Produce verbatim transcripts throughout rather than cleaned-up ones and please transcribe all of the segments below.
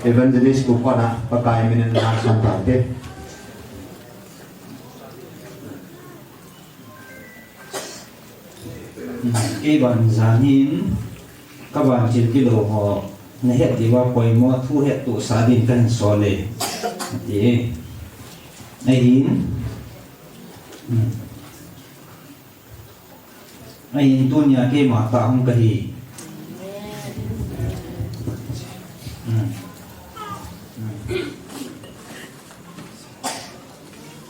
Evangelist pu kona Pakai minin na san tante. Kei ban jan hin, ka ban chil kilo ho, na het diu va poimo thu hettohsah din kahin sol e. Ati e. Ahin. Hmm. Ahin tunia keima tah hung kahi. Hmm.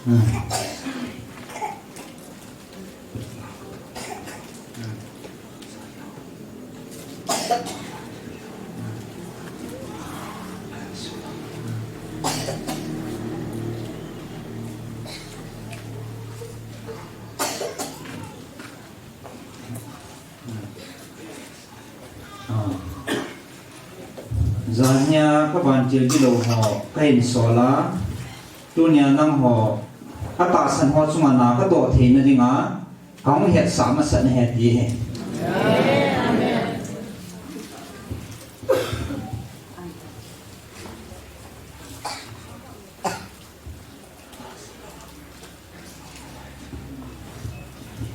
Hmm. Hmm. Ah. Jan hia ka ban chil kilo ho kahin sol a, tunia nangho atahsan ho chunga na kadoh theina dinga, kahung hetsah masat nahi ati e.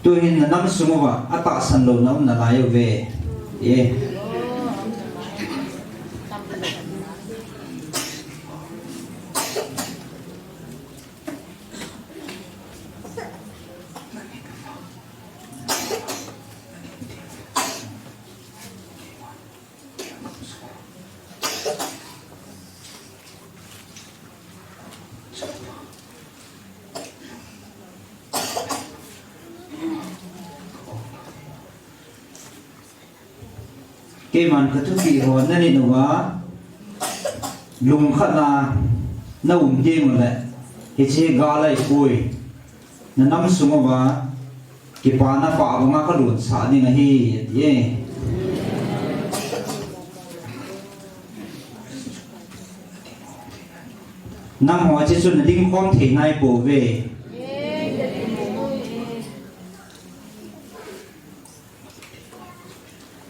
Tuhin na nam sung uva atahsan lou na um nalai uve. E. Keiman ka thupi ho na nit uva, lungkhat na na um ding uleh, hiche gal ahipoi. Na nam sung uva, kipana pah banga ka lonsah ding ahi, ati e. Nangho hiche chu na dingkhom thei nai pouve.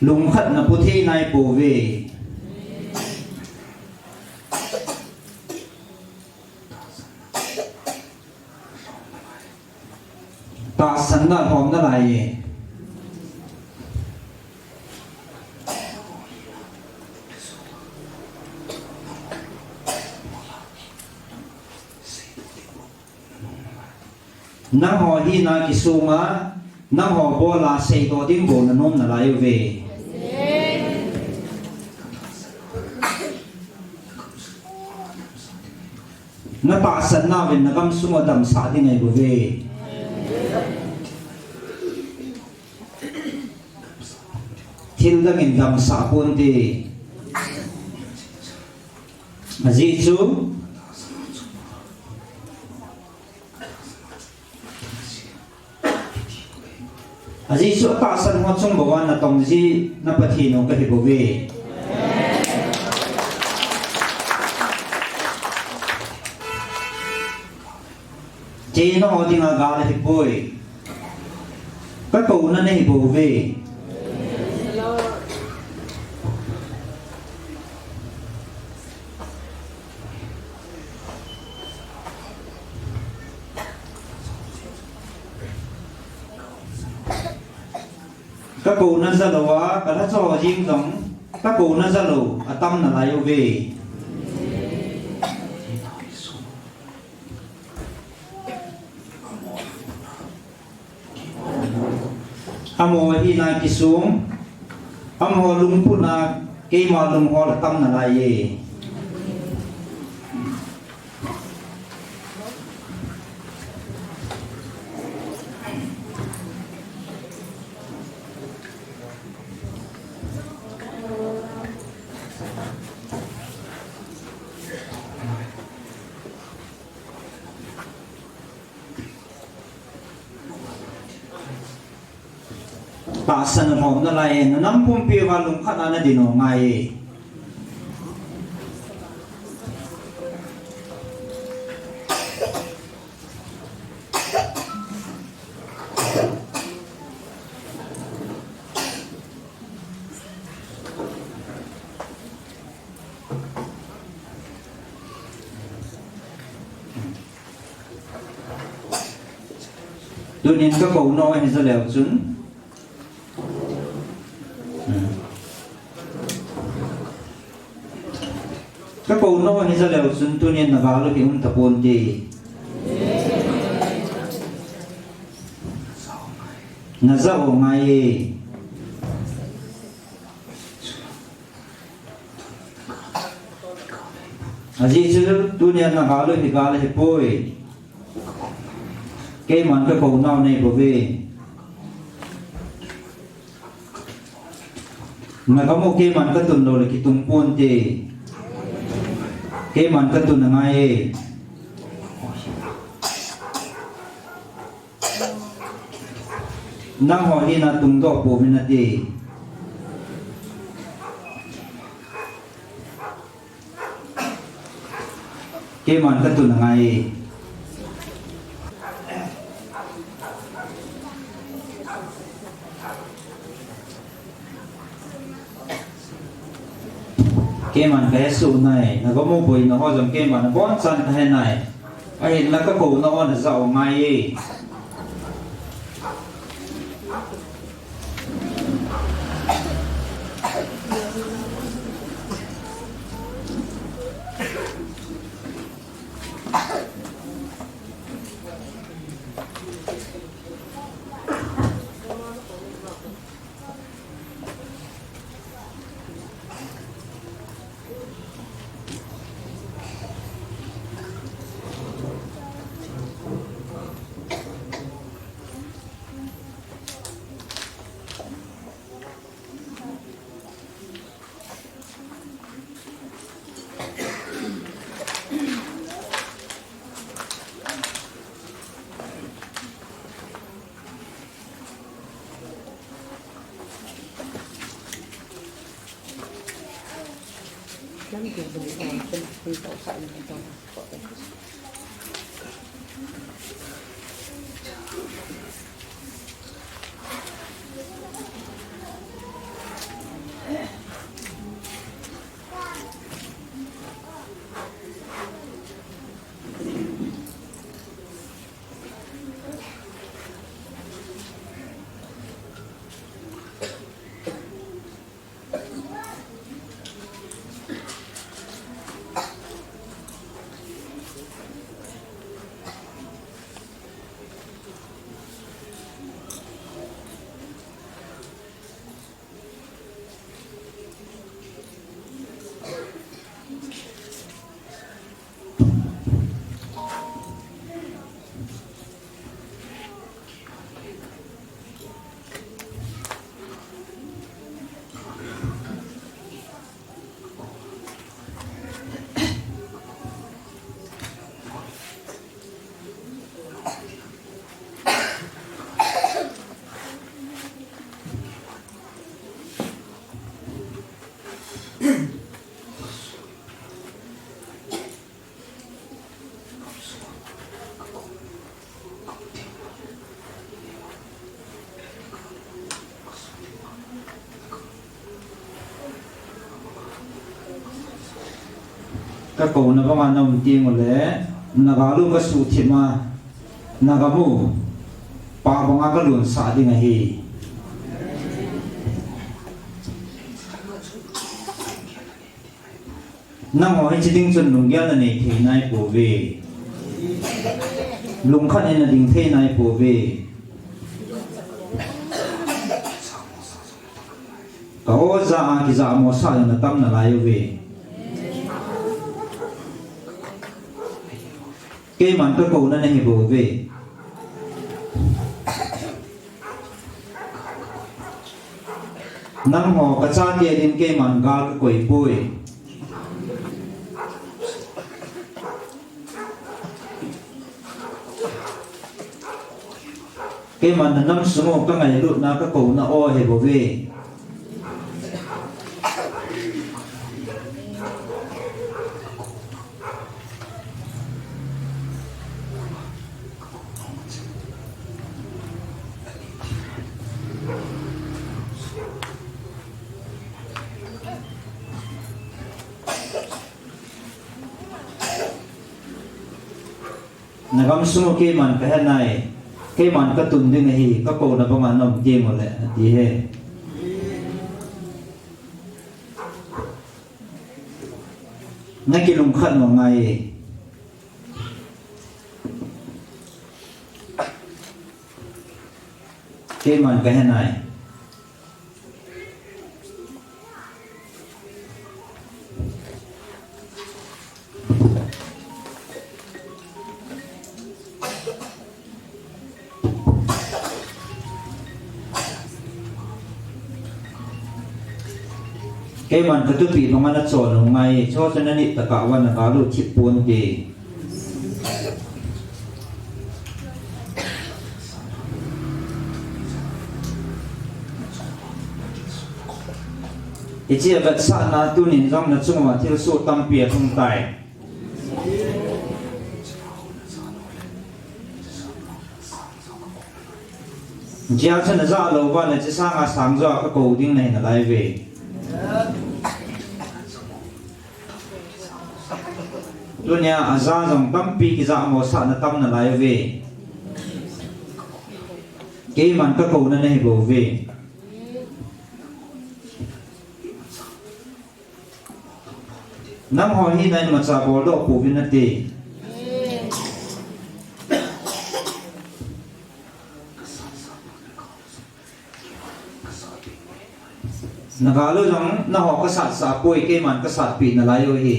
Lungkhat na pu thei nai pouve. Tahsan na lhom nalai e. Nangho hina kisunga, nangho bola seidoh ding bou na nom nalai uve. Na tahsan nauvin na gamsung u damsah ding ahi bouve. Thil dangin damsah ponte. Ajeh chu, ajeh chu atahsan ho chung bou a natong ji na Pathen u kahi bouve. Cheina ho dinga gal ahipoi. Ka kouna nahi bouve. Ka kouna jalou a, ka lhacha ho jeng jong, ka kouna jalou atam nalai uve. Amaho hina kisung, amaho lungput na keima lunghol atam nalai e. Tahsan alhom nalai e, na nam pumpi uva lungkhat a nadin u ngai e. Tunin ka kou nau hi ja leu chun. Hmm. Ka kou nau hi ja leu chun tunin na gal u hi um tapon te. Na ja u ngai e. Ajeh chu tunia na gal u hi gal hi poi. Keiman ka kou nau nei bou ve. Na gam u keiman ka tun lou le kitung pon te. Keiman ka tun angai e. Nangho hi na tungdoh pouvin ati. Keiman ka tun angai e. Keiman ka hesoh nai, na gam u boina ho jong keiman abonchan ka he nai. Ahinla ka kouna u na ja u ngai e. Ka kouna banga na um teng ule, na gal u ka suhthip a, na gam u pa banga ka lonsah ding ahi. Nangho hiche ding chun lunggel na nei thei nai pouve. Lungkhat in na ding thei nai pouve. Ka o ja a kijamo sah jong na tam nalai uve. Keiman ka kouna nahi bouve. Nangho ka chate din keiman gal ka koi poi. Keiman na nam sung u ka ngailutna ka kouna o ahi bouve. Na gam sung u keiman ka he nai. Keiman ka tun ding ahi, ka kouna banga na um ding u le, ati he. Na kilungkhat mo ngai. Keiman ka he nai. Keiman ka tupi banga na chon u ngai, chu chu na nit tah a vana ka lu thip pon te. Hiche a vetsahna tunin jong na chunga thilsoh tampi ahung tai. Hijeh chun na ja lou uva le hiche sanga sang jo a ka kou ding nahi nalai uve. Tunia aja jong tampi kija mo sah na tam nalai uve. Keiman ka kouna nahi bou ve. Nangho hi na imacha bol doh pouvin nate. Na gal u jong nangho ka satsah poi, keiman ka satpi nalai u ahi.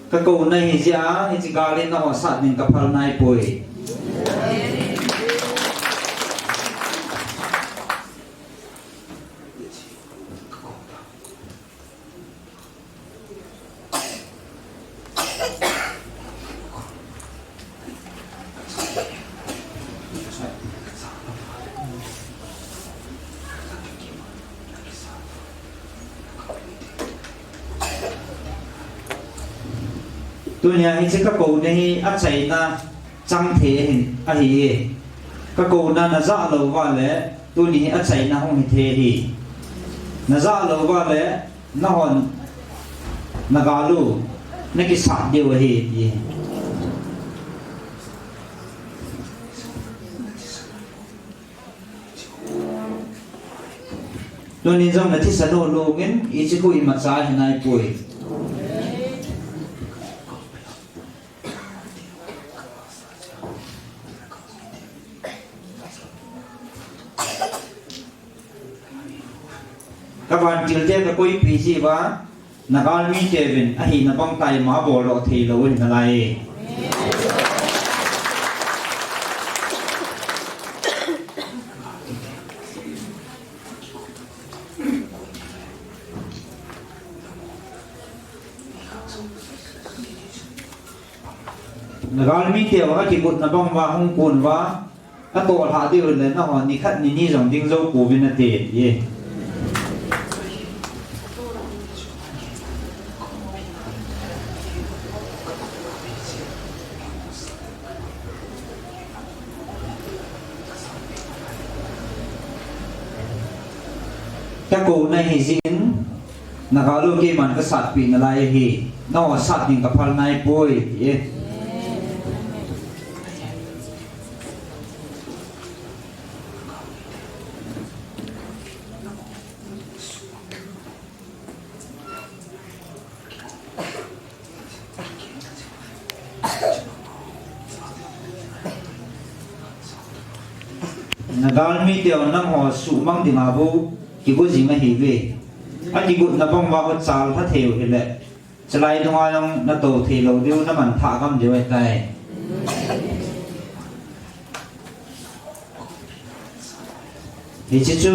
Ka kouna hi jeh a, hiche gal in nangho sat ding ka phal nai poi. Tunia hiche ka kouna hi achaina chang thei ahin, ahi e. Ka kouna na ja lou uva le, tuni hi achaina hung hi thei ahi. Na ja lou uva le, nahon na gal u na kisat diu ahi, ti. Tunin jong na thisan u lungin, hiche khu imacha hi nai poi. Ka vantil te ka koipi ji uva, na galmi teuvin ahina bang tah a ima bol doh thei lou ahi nalai. Na galmi teu akigotna bang uva hung kon uva, atoh lhah diu le nahon nikhat nini jong ding jou pouvin nate, ti e. Ka kouna hi jeh in, na gal u keiman ka satpi nalai ahi, nangho sat ding ka phal nai poi, ti e. Na galmi teu nangho suhmang dinga bou kigo jing ahiuve. Akigotna bang uva ho chal lha thei u hile, chalai dunga jong na tou thei lou diu, na manthah gam diu ahitai. Hiche chu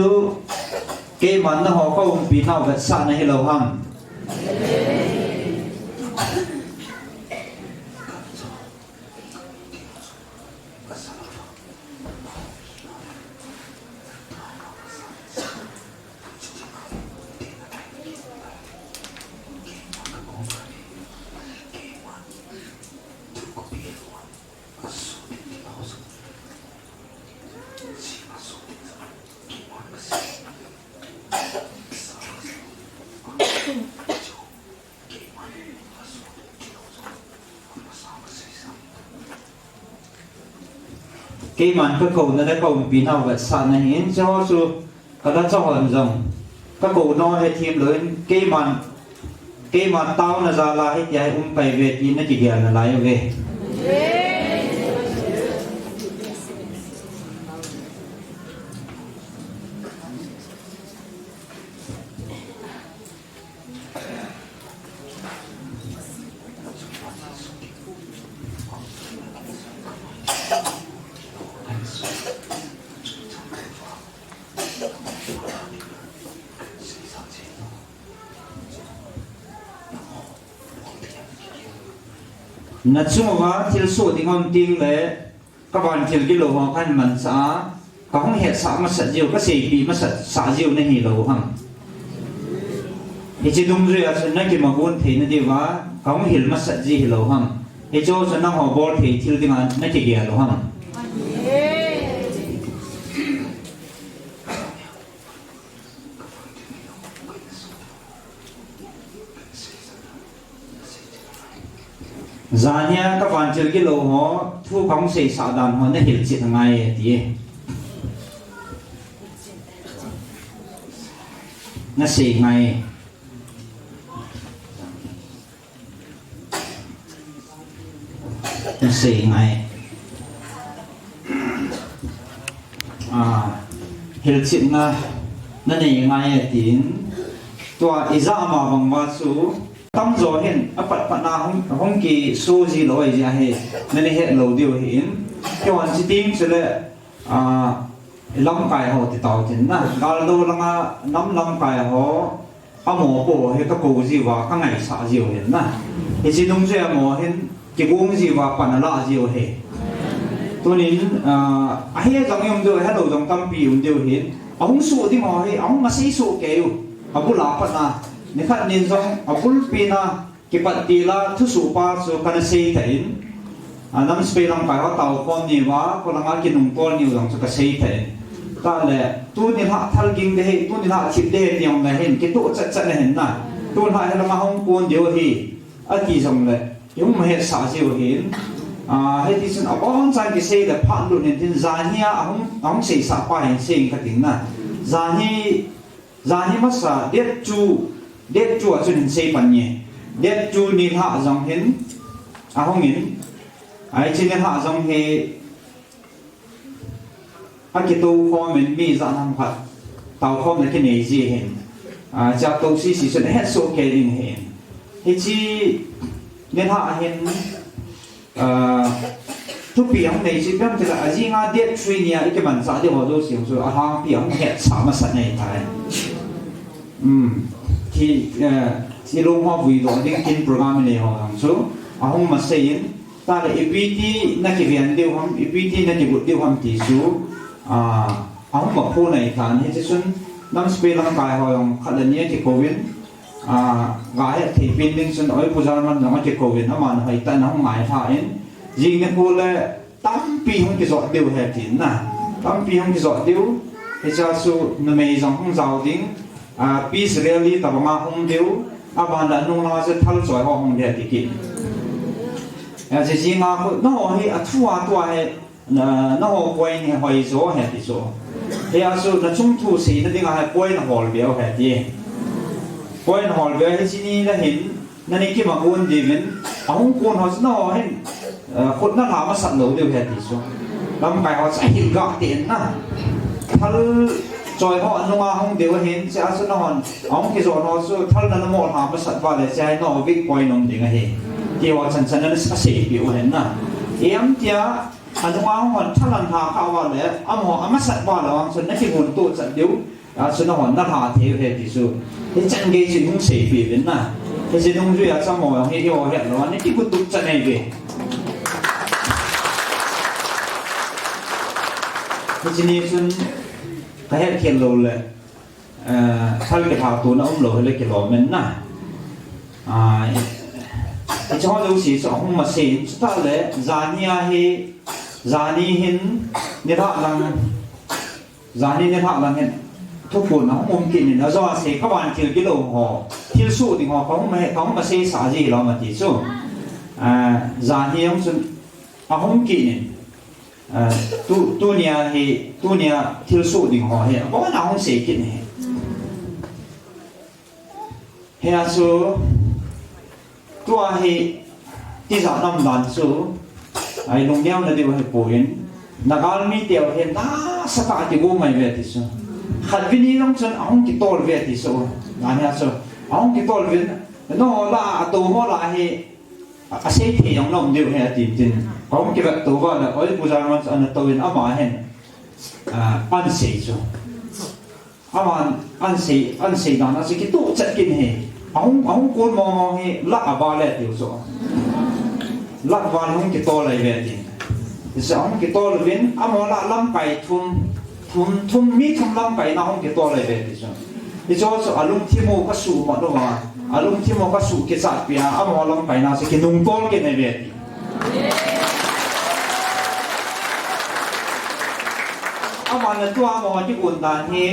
keiman nangho ka umpi nau vetsahna hilou ham? Keiman ka kouna le ka umpi nau vetsahna hin, hiche ho chu ka la cha hon jong ka kouna he thim lou in, keiman, keiman taona jal a hitia hi um pai ve ti na kigel nalai uve. Na chung uva thil soh ding um teng le, ka vantil gilou ho kahin manchah a, ka hung hetsah masat jiu, ka seipeh masat sah jiu nahi lou ham? Hiche dungjui a chun na kimagon theina diuva ka hung hil masat ji hilou ham? Hiche chu nangho bol thei thil dinga na kigel u ham? Janhi a ka vantil gilou ho thu ka hung seisah dan ho na hilchet ngai e ti e. Na sei ngai e. Na sei ngai. Ah, hilchetna na nei ngai e tin. Tua ijat ama bang uva chu tamjo hin apat pat na hung, hung kiso ji lou ahi jeh a hi. Na nei het lou diu ahin. Keiman chi ting chule, ah, lamkai ho ti tau tin na. Gal lou langa nam lamkai ho. Amaho po hi ka kou jiuva, ka ngaisah jiu ahin na. Hiche nung chu amaho hin, kigong jiuva, pan ala jiu ahi. Tunin, ah, ahe jong um diu, ahelou jong tampi um diu ahin. Ahung soh ding ho hi, ahung masei soh kei u. Abul a pat na, nikhat nin jong, abulpi na, kipat til a, thusoh pa chu kana sei tah in. A, nam Spain lamkai ho tao khom niuva, kholanga kinung tol niu jong chu ka sei tah in. Tale, tuni lha thal ging ding ahi, tuni lha thip ding ahi, ti jong le hin, kitoh chat chat na hin na. Tuni lha hilanga hung kon diu ahi, ati jong le, ihung hetsah jiu ahin. A, hiti chun abonchan kisei le phat lut in tin, janhi a ahung, ahung seisah pa hin sei in ka tin na. Janhi Janhi masa, date two, date two a chun hin sei pan nge. Date two nilhah jong hin, ahung in, a, hiche nilhah jong hi, akitou khom in mi ijat ham khat, tao khom na kinei ji ahin. A, hiche a tou sisi chun ahet soh kei ding ahin. Hiche nilhah hin, Ah, thupi ahung nei chu ipi ham tile, ajing a date three nia i kimanchah diu ho jouse jong chu alhangpi ahung hetsah masat nei tai. Um, thi, eh, thi lung ho vui doh ding tin program i nei ho jong chu ahung masei in, tale ipi ti na kiven diu ham, ipi ti na kigot diu ham ti chu, ah, ahung maphon ahitan, hiche chun nam Spain lamkai ho jong khat le ni akikou in, a, ga het thei pen ding chun Oipu German jong akikou in, aman hoitah in ahung ngailha in, jing nikho le tampi hung kijot diu ahi tin na. Tampi hung kijot diu, hichea chu numei jong hung jao ding, a, peace rally tabanga hung diu, aban le anung langa chu thal choi ho hung ding ati kit. Hiche jing a khu, nangho hi athu a tua hi, Na, nangho point hi hoi jo ahi ti chu. Hia chu nachung thu seina dinga hi point ahol beu ahi ti. Point ahol beu ahi, hiche ni na hin, nani kimagon diuvin, ahung kon ho chu nangho hin, eh, khut nalha masat lou diu ahi ti chu. Lamkai ho chu ahil gah tah in na. Thal choi ho anunga hung diu ahin, hichea chu nanghon, ahung kijon ho chu thal nana moh lha masat uva le, hichea hi nangho weak point um ding ahi. Ti ho chan chan nana seipeh u ahin na. Ipi ham tia, Anunga hung hon thalan lha kha uva le, amaho amasat uva le vang chun nakigon toh chat diu, a, chun nahon nalha thei u ahi ti chu. Hichan gei chu hung seipeh uvin na. Hiche dungjui a chu amaho jong hi eiho het lou, ana kigo tup chat nei ve. Hiche ni chun kahet khel lou le. Eh, thal kilhatona umlou hile kilom in na. Ah, hiche ho jouse chu ahung masei in, chutah le, janhi a hi, janhi hin, nilhah lang, janhi nilhah lang hin, Thuphon ahung um kit in, ajo a sei kavan thil kilou ho, thilsoh ding ho, kahung ma, kahung ma seisah ji lou ma ti chu. Ah, jan hi jong chun ahung kit in. Ah, tu, tunia hi, tunia thilsoh ding ho hi, abon a hung sei kit in ahi. Hia chu, tua hi, tijat nam dan chu, ai lungneo na diu ahi poi, na galmi teu hi, nasatah a kigong mai ve ti chu. Khatvei ni jong chun, ahung kitol ve ti chu. Ngan hia chu, ahung kitol vin, no la, ato mo la hi, a, asei thei jong nom diu ahi ati tin. Kahung kivet to va le, oi, Pu Jalman chu ana to in ama hin, ah, an sei chu. Aman an sei, an sei dan a chu kituh chet kit in ahi. Ahung, ahung kon mong mong hi lah a val e tiu chu. Lah val hung kitol lai ve tin. Chu ahung kitol uvin, amaho lah lamkai thum, thum, thum, mi thum lamkai na hung kitol lai ve ti chu. Hichu chu alungthim u kasuh mat uva, alungthim u kasuh kichat pi a, amaho lamkai na chu kinungtol kit in ahi ve ti. Aman tua amaho kigon dan hi,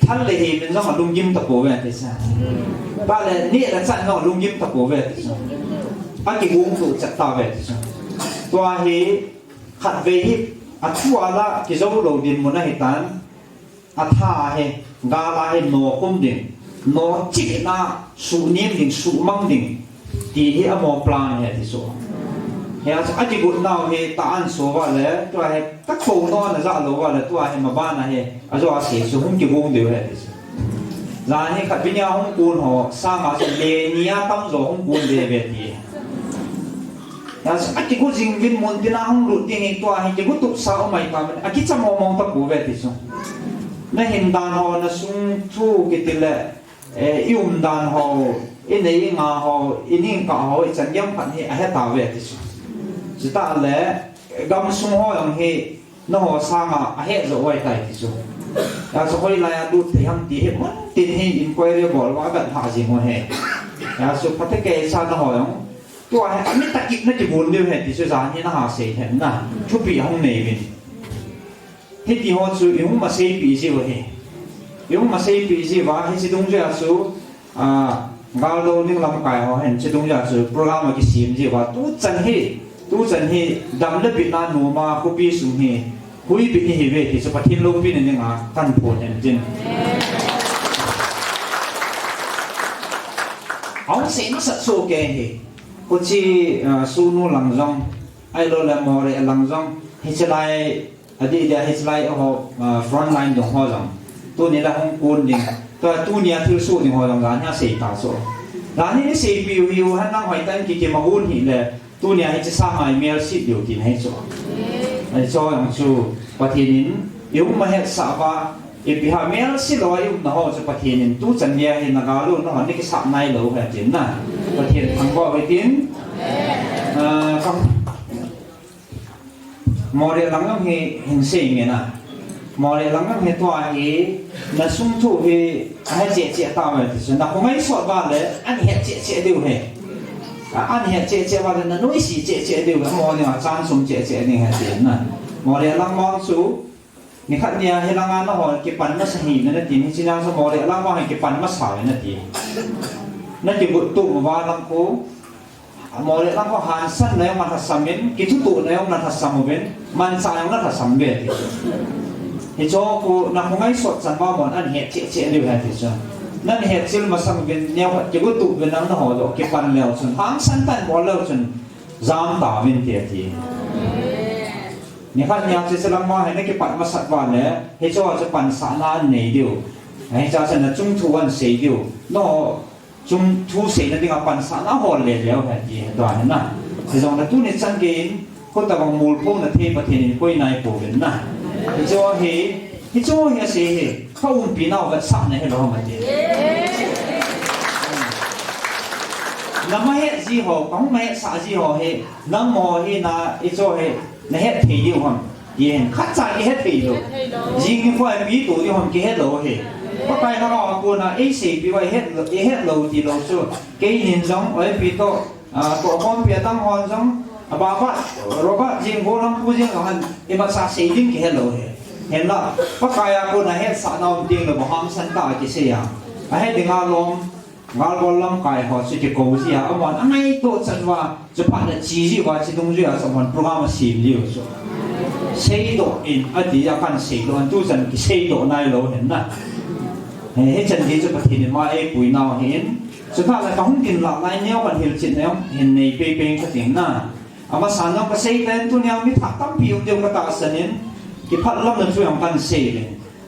thal le hei min jong alunggim tapouve ti chu. Ba le ni la chan jong alunggim tapouve ti chu. Akigong to chat tauve ti chu. Tua hi khatvei hi athu a la kijou lou dinmun ahi tan. Atha a hi, gal a hi no khum ding, no chih na, suhnem ding, suhmang ding, ti hi amaho plan ahi ti chu. Hia chu akigot nau hi ta an so va le, tua hi ka tho no na ja lou va le, tua hi maban a hi, ajo a sei chu hung kigong diu ahi ti chu. Jan hi khatvei nia hung kon ho, sanga chu le nia tamjo hung kon diu ve ti. Hia chu akigot jing uvin mun tina hung lut ding hi tua hi kigot tup sa umai ta men, akicha mong mong tapouve ti chu. Na hin dan ho, na sung thu kiti le, eh, i um dan ho, i nei i nga ho, i ning kah ho, i chan gei phat hi ahe tauve ti chu. Chutah le, gamsung ho jong hi, nangho sanga ahe jo uve tai ti chu. Hia chu hoilai a lut thei ham ti hi mun tin hi inquiry bol uva avet lha jing u ahi. Hia chu phatecha nangho jong. Tua hi, ami takip na kibon diu ahi ti chu jan hi na ha sei hen na. Thupi ahung nei uvin. Hiti ho chu i hung ma seipeh jiu ahi. I hung ma seipeh jiu va, hiche dungjui a chu, ah, gal do ding lamkai ho hin, hiche dungjui a chu program akisem jiu va. Tuchan hi, tuchan hi, dam le bitna nom a, khopi sung hi, huipi ni hi ve ti chu Pathen loupina dinga kahin phon hen tin. Ahung sei masat soh kei hi. Kochi, ah, Sugnu lang jong, ahilou le Moreh lang jong, hiche lai, adeh dia hiche lai ho, ah, front line dong ho jong. Tuni la hung kon ding. Tua tunia thilsoh ding ho jong jan hi asei ta chu. Jan hi ni seipeh u hiu hen nang hoitah in kikim a hung hi le. Tunia hiche sanga i melset diu tina hi chu. Ahi chu jong chu Pathen in i um ma hetsah uva, ipi ham melse lou a i umna ho chu Pathen in tuchan gei hin na gal u na hon ni kisah nai lou hen tin na. Pathen thangvah u hen tin. Ah, kam. Moreh lang jong hi hin sei nge na. Moreh lang jong hi tua hi, na sung thu hi, ahe cheh cheh tauve ti chu. Na khongai sot uva le, ahin het cheh cheh diu ahi. A, ahin het cheh cheh uva le, na noise cheh cheh diu ahi. Amaho dinga chan sum cheh cheh ding ahi ti na. Moreh lang vang chu, nikhat nia hi langa nahon kipan masa hih in nati, hiche nia chu Moreh lang vang hin kipan masa uve nati. Na kigot tup uva lang khu, Moreh lang khu hansan na jong na lhasam in, kithutuh na jong na lhasam uvin, manchah jong na lhasam uve ti. Hichu khu na khongai sot chan uva amahon ahin het cheh cheh diu ahi ti chu. Nahin het chil masang uvin, neokhat kigot tup uvin lang naho joh kipan leu chun, hangsan tah in bol leu chun, jam tauvin ti ati. Nikhat nia chu hiche lang vang hin na kipat masat uva le, hichu chu pansahna ahin nei diu. Hiche chu na chung thu ahin sei diu. No, chung thu seina dinga pansahna hol le leu ahi ti hi tua hi na. Hijongle tuni chan gei in, khut a bang mol pho na thei Pathen in koi nai pouvin na. Hichu hi, hichu hi asei hi, ka umpi nau vetsahna hilou ham ati. Na ma het ji ho, ka hung ma hetsah ji ho hi, nangho hi na, hichu hi, na het thei diu ham. Yen, khat cha kihe thei lou. Jing nikho a ipi to ding ham kihe lou ahi. Pakai Lhagao a kona eiseipeh uva i het lou, i het lou tilou chu. Keinin jong, oi ipi to, ah, tohkhompi adang hon jong, ah, Baba, Robert jing, Golam Pu jing jong han, imacha sei ding kihe lou ahi. Hinla, Pakai a kona hetsahna um teng le bou hamsan tah a kisei a. Ahe dinga lom, galbol lamkai ho chu kikou jia, aman angaito chan uva, chu phat le chi jeh uva, chi dungjuia chu aman program asem jiu chu. Seidoh in, ati a kan seidoh, an tuchan kiseidoh nailou hin na. He, hichan gei chu Pathen in ama eipui nau ahin. Chutah le kahung ginlah lai neo kan hilchetna jong hin nei peipei kating na. Amasan jong kasei tan tunia mi thah tampi um diu katahsan in, kiphatlamna thu jong kan sei le.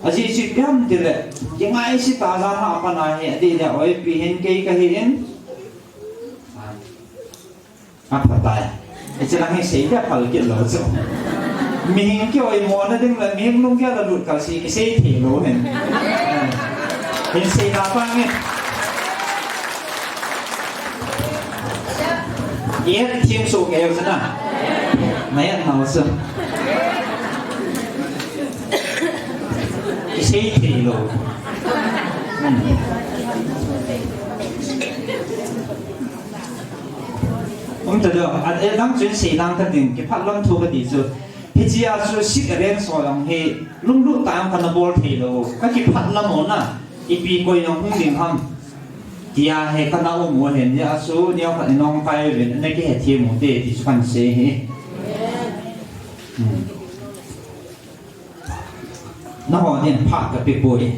Ajeh chu ipi ham tile, kingaise tah a jan a pat a hi, adeh le oipi hin kei kahi in. Aphatai. Hiche lang hi sei le phal kit lou chu. Mihem kioimona ding le, mihem lunggel a lut kal se kisei thei lou hin. Hin sei la pang e. Ihet them soh kei u chu na. Nahet nau chu. Kisei thei lou. Hmm. Um ta diu, a, adang chun sei lang kating, kiphatlam thu kati chu. Hichea chu sit arrange ho jong hi, lunglut tah a jong kana bol thei lou. Kakiphatlam u na, ipi koi jong hung ding ham. Tia hi kana um u ahin, hijeh a chu neokhat in nong kai uvin, ana kihethem u hite, ti chu kan sei hi. Hmm. Nangho din phat kape poi.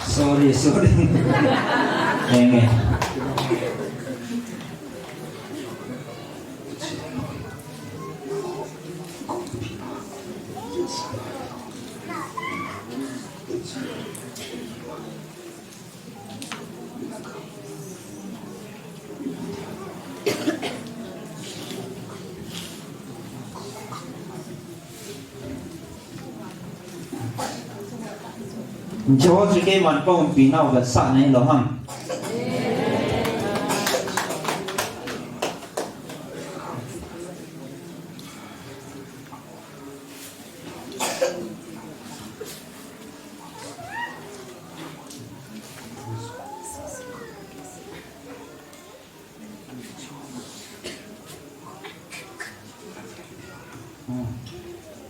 Sorry, sorry. Amen. Hicheho chu keiman kaumpi nau vetsahna hilou ham.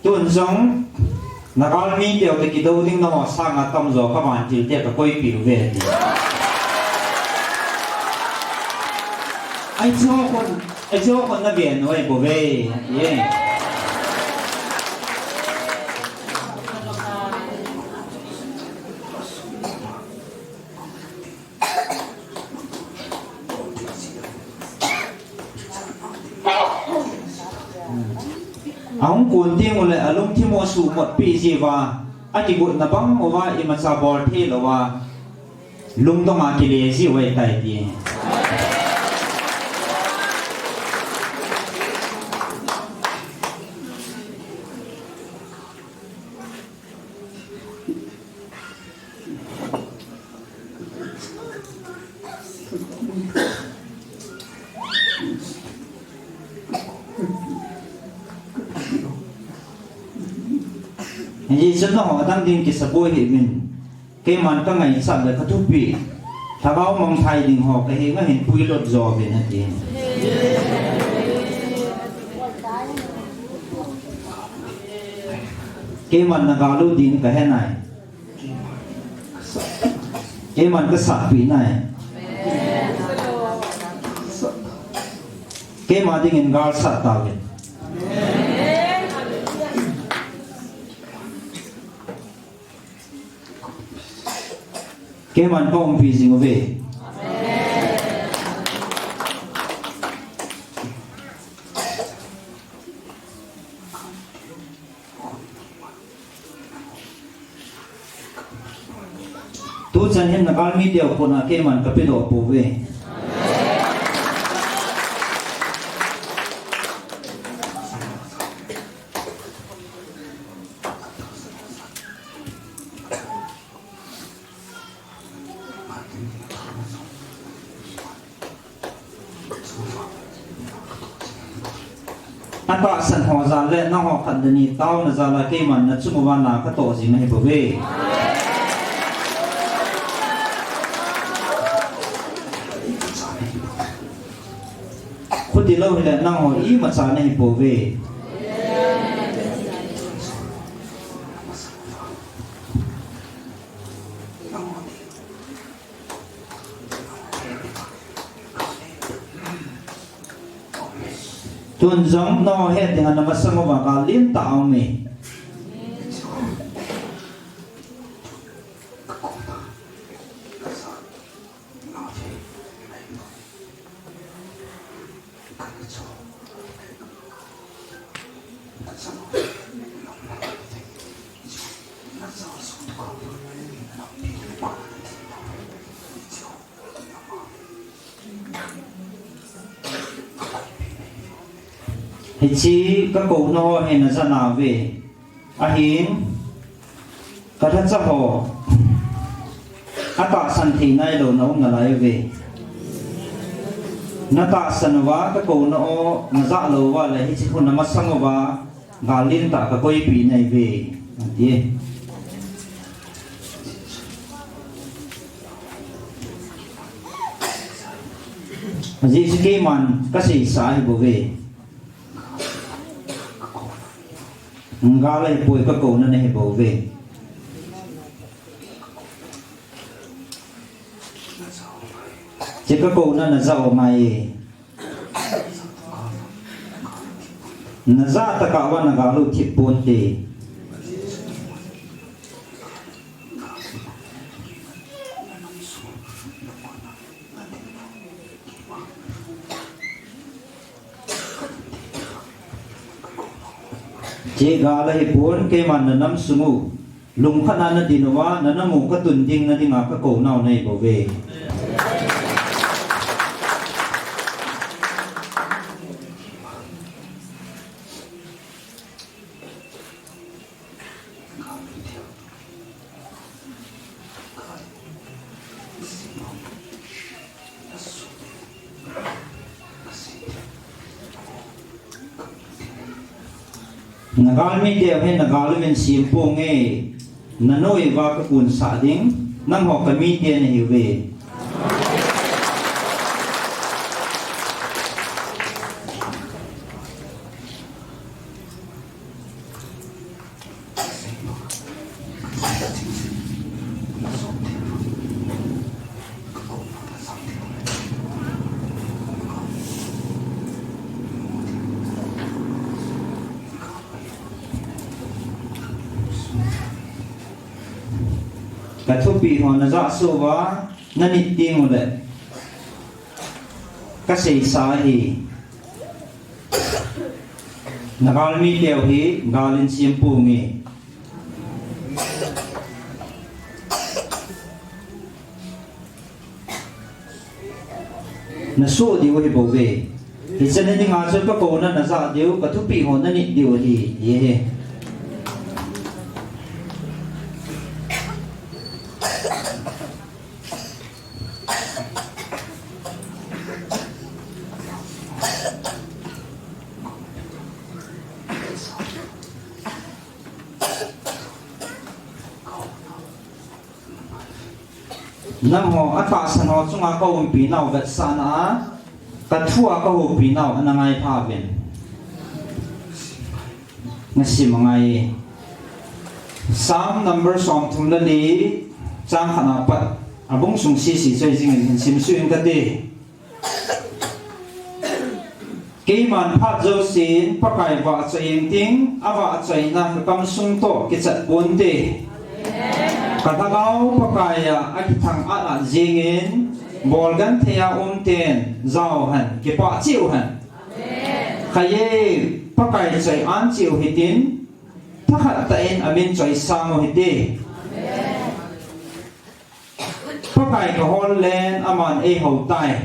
Tun jong, nagalmi teu te kidou ding nangho sanga tamjo kavantil te kakoipeh uve ti. Ai chu khun, ai chu khun naven u ahi bouve, ati e. Ahung kon teng uleh alungthim u asuhmot peh jeh uva, akigotna bang uva imacha bol thei louva, lungdong a kile jiu ahitai ti. Hijeh chun nangho dang ding kisaboi hih uvin. Keiman kangaichat le kathupeh, lhagao mangthai ding ho kahenga hin puilut jo uvin ati. Keiman nagal u din kahe nai. Keiman kasatpeh nai. Keima dingin galsat tauvin. Keiman kaumpi jing uve. Tuchan hin nagalmi teu kona keiman kapedoh pouve. Atahsan ho jal le nangho khat le ni taona jal a keiman nachung uva na katoh jing ahi bouve. Lou hile nangho imacha nahi pouve. Tun jong nangho het dinga namasang uva gal lentah aume. Hiche kakouna ho hi naja nauve. Ahin, kalhacha ho atahsan thei nailou naum nalai uve. Natahsan uva kakouna ho najah lou uva le hiche khu namasang uva gal lentah kakoipeh nahiuve, ati. Ajeh chu keiman kaseisa ahibouve. Gal ahipoi, kakouna nahibouve. Hiche kakouna najah u ngai e. Najah tah uva nagal u thip ponte. Hiche gal ahipon, keiman nanam sung u lungkhat a nadin uva, nanam u katun ding nadinga kakounau nahibouve. Nagalmi teu hi nagal uvin sempong e, nanoiya kakunsah ding, nangho kamite nahiuve. Kathupeh ho najah soh uva, nanit teng uleh kaseisa ahi. Nagalmi teu hi gal in sempong e. Nasoh diu ahibouve. Hiche na dinga chu kakouna najah diu, kathupeh ho nanit diu ahi, ti ahi. Nangho atahsan ho chunga kaumpi nau vetsahna a, kathua kahoupi nau ana ngai pha uvin. Nasim angai. Psalm number somthum le li, chang khat a pat, abung sung sese chu hijingin hin simsuh inge kati. Keiman phat jousen Pakai vahchoi inge ting, avahchoina kakamsung toh kichat ponte. Kalhagao Pakai a akithang at at jingin, bolgenthei a umten, jao hen, kipah cheh u hen. Khaye, Pakai choi an cheh u hitin, thakhat tah in amin choi sang u hite. Pakai kahol len aman eihou tai.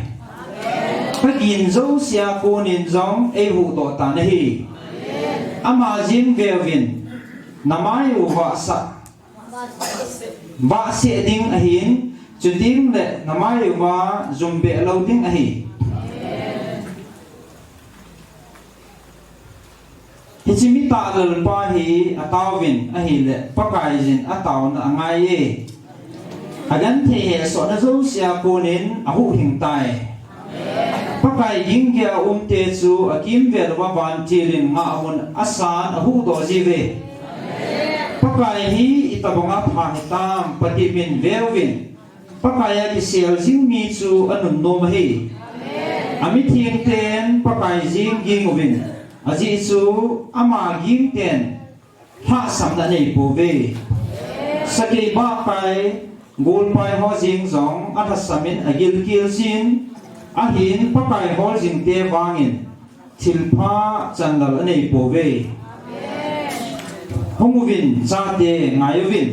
Kagin jousea konin jong eihuhdoh tan ahi. Ama jeng veuvin, namai u vahsah, vahseh ding ahin, chuteng le namai uva jum beh lou ding ahi. Hiche mi tahlel pa hi ataovin ahile, Pakaiyin ataona angai e. Agenthei hesohna jousea konin ahuhhing tai. Pakai ging geiya aumte chu akimvel uva vantil in ngahmun asan ahuhdoh jiuve. Pakai hi itobanga pha hitam, patep in veuvin. Pakaiya kisel jing mi chu anunnom ahi. Amithengten Pakai jeng ging uvin. Ajeh chu ama gingten lhahsamna aneipouve. Sakei bahkai, golpai ho jeng jong alhasam in agilkel jin, ahin Pakai hol jingte vangin thilpha chanlal aneipouve. Hung uvin, chate, ngai uvin,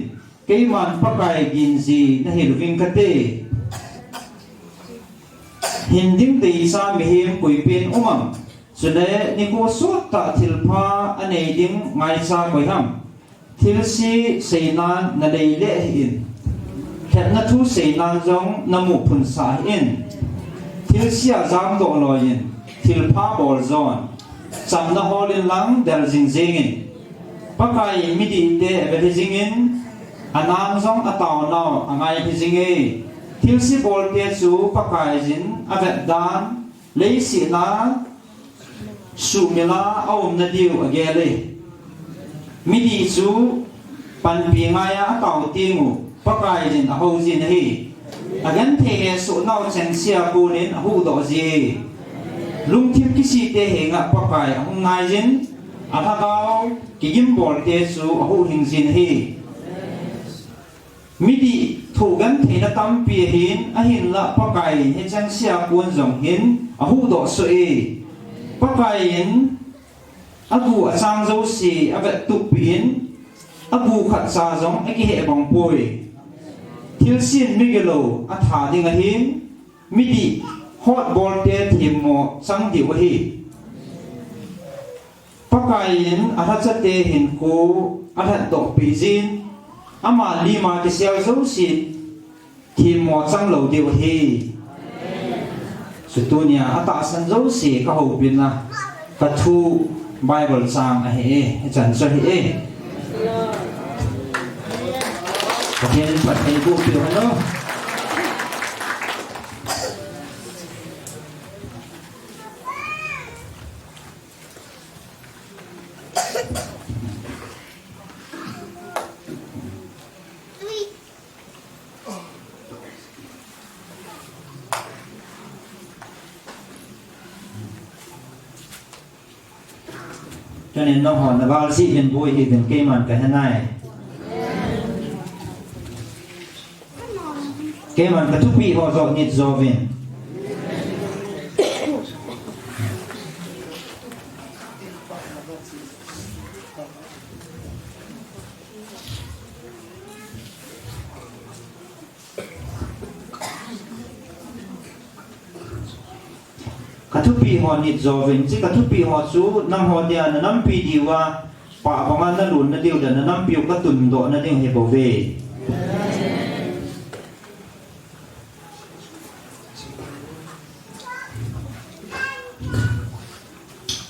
keiman Pakai ginji nahil uving kate. Hin ding deicha mihem koipen um am? Chule nikho sottah thilpha anei ding ngaicha koi ham? Thilse seinan nalei lheh hih in, lhepna thu seinan jong namu phunsah hih in, thilsea jamdoh loi in, thilpha bol jon, chamna hol in lang del jing jeng in. Pakai in midihte avel hih jing in, anang jong ataonau angai hih jing e. Thilse bolte chu Pakaiyin avet dan, leiset a suhmil a aumna diu agel e. Midih chu panpi ngaiya atao teng u Pakaiyin ahou jin ahi. Agenthei le sohnau chengse a konin ahuhdoh ji e. Lungthim kisete henga Pakai ahung ngai jin, alhagao kigimbolte chu ahuhhing jin ahi. Midih thoh gentheina tampi ahin, ahinlah Pakaiyin hichengse a kon jong hin ahuhdoh soh e. Pakaiyin agu achang jouse avettup peh in, agu khatcha jong akiheh bang poi. Thilsen migilou atha ding ahin, midih hotbolte themmo chang diu ahi. Pakaiyin alhachate hinkho alhatdoh peh jin, ama lima kisel jouse themmo chang lou diu ahi. Chu tunia atahsan jouse kahoupina, kathu Bible chang ahi e, hichan chu ahi e. Pathen, Pathen in phatthei boh peh hen. Tunin nangho naval jeh uvin boi hih uvin keiman kahenai. Keiman kathupeh ho joh nit jouvin. Kathupeh ho nit jouvin, hiche kathupeh ho chu nangho dia nanampi diuva, pah banga nalon nadiu le nanampiu katundoh nading ahi bouve.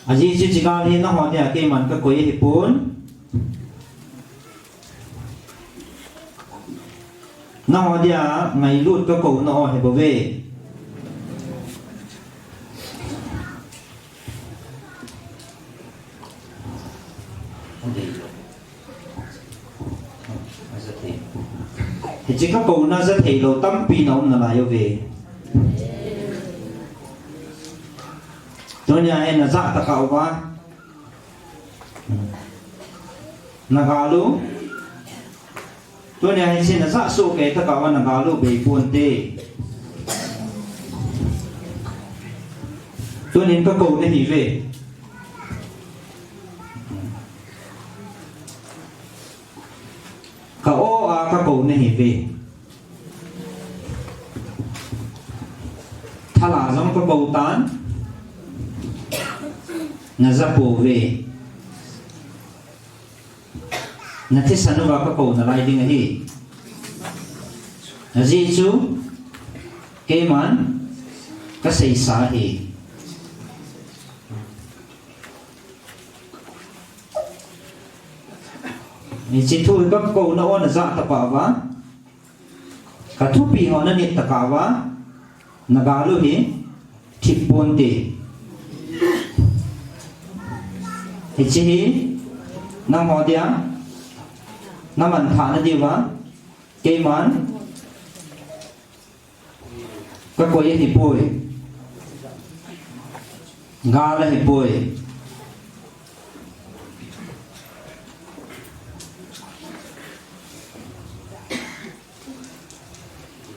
Ajeh chu hiche gal hi nangho dia keiman kakoi ahipon. Nangho dia ngailut kakouna ahi bouve. Hiche kakouna jathei lou tampi naum nalai uve. Tunia hi najah tokah uva. Nagal u. Tunia hiche najah soh kei tokah uva nagal u bei ponte. Tunin kakou nahiuve. Ka-o a kakou nahiuve. Thal a jong kakou tan. Naja pouve. Nathisan uva kakou nalai ding ahi. Ajeh chu keiman kaseisa ahi. Hiche thu hi kakouna o najah tokah uva, kathupeh ho nanit tokah uva, nagal u hi thip ponte. Hiche hi nangho dia namanthah nadiuva, keiman kakoi ahipoi, gal ahipoi.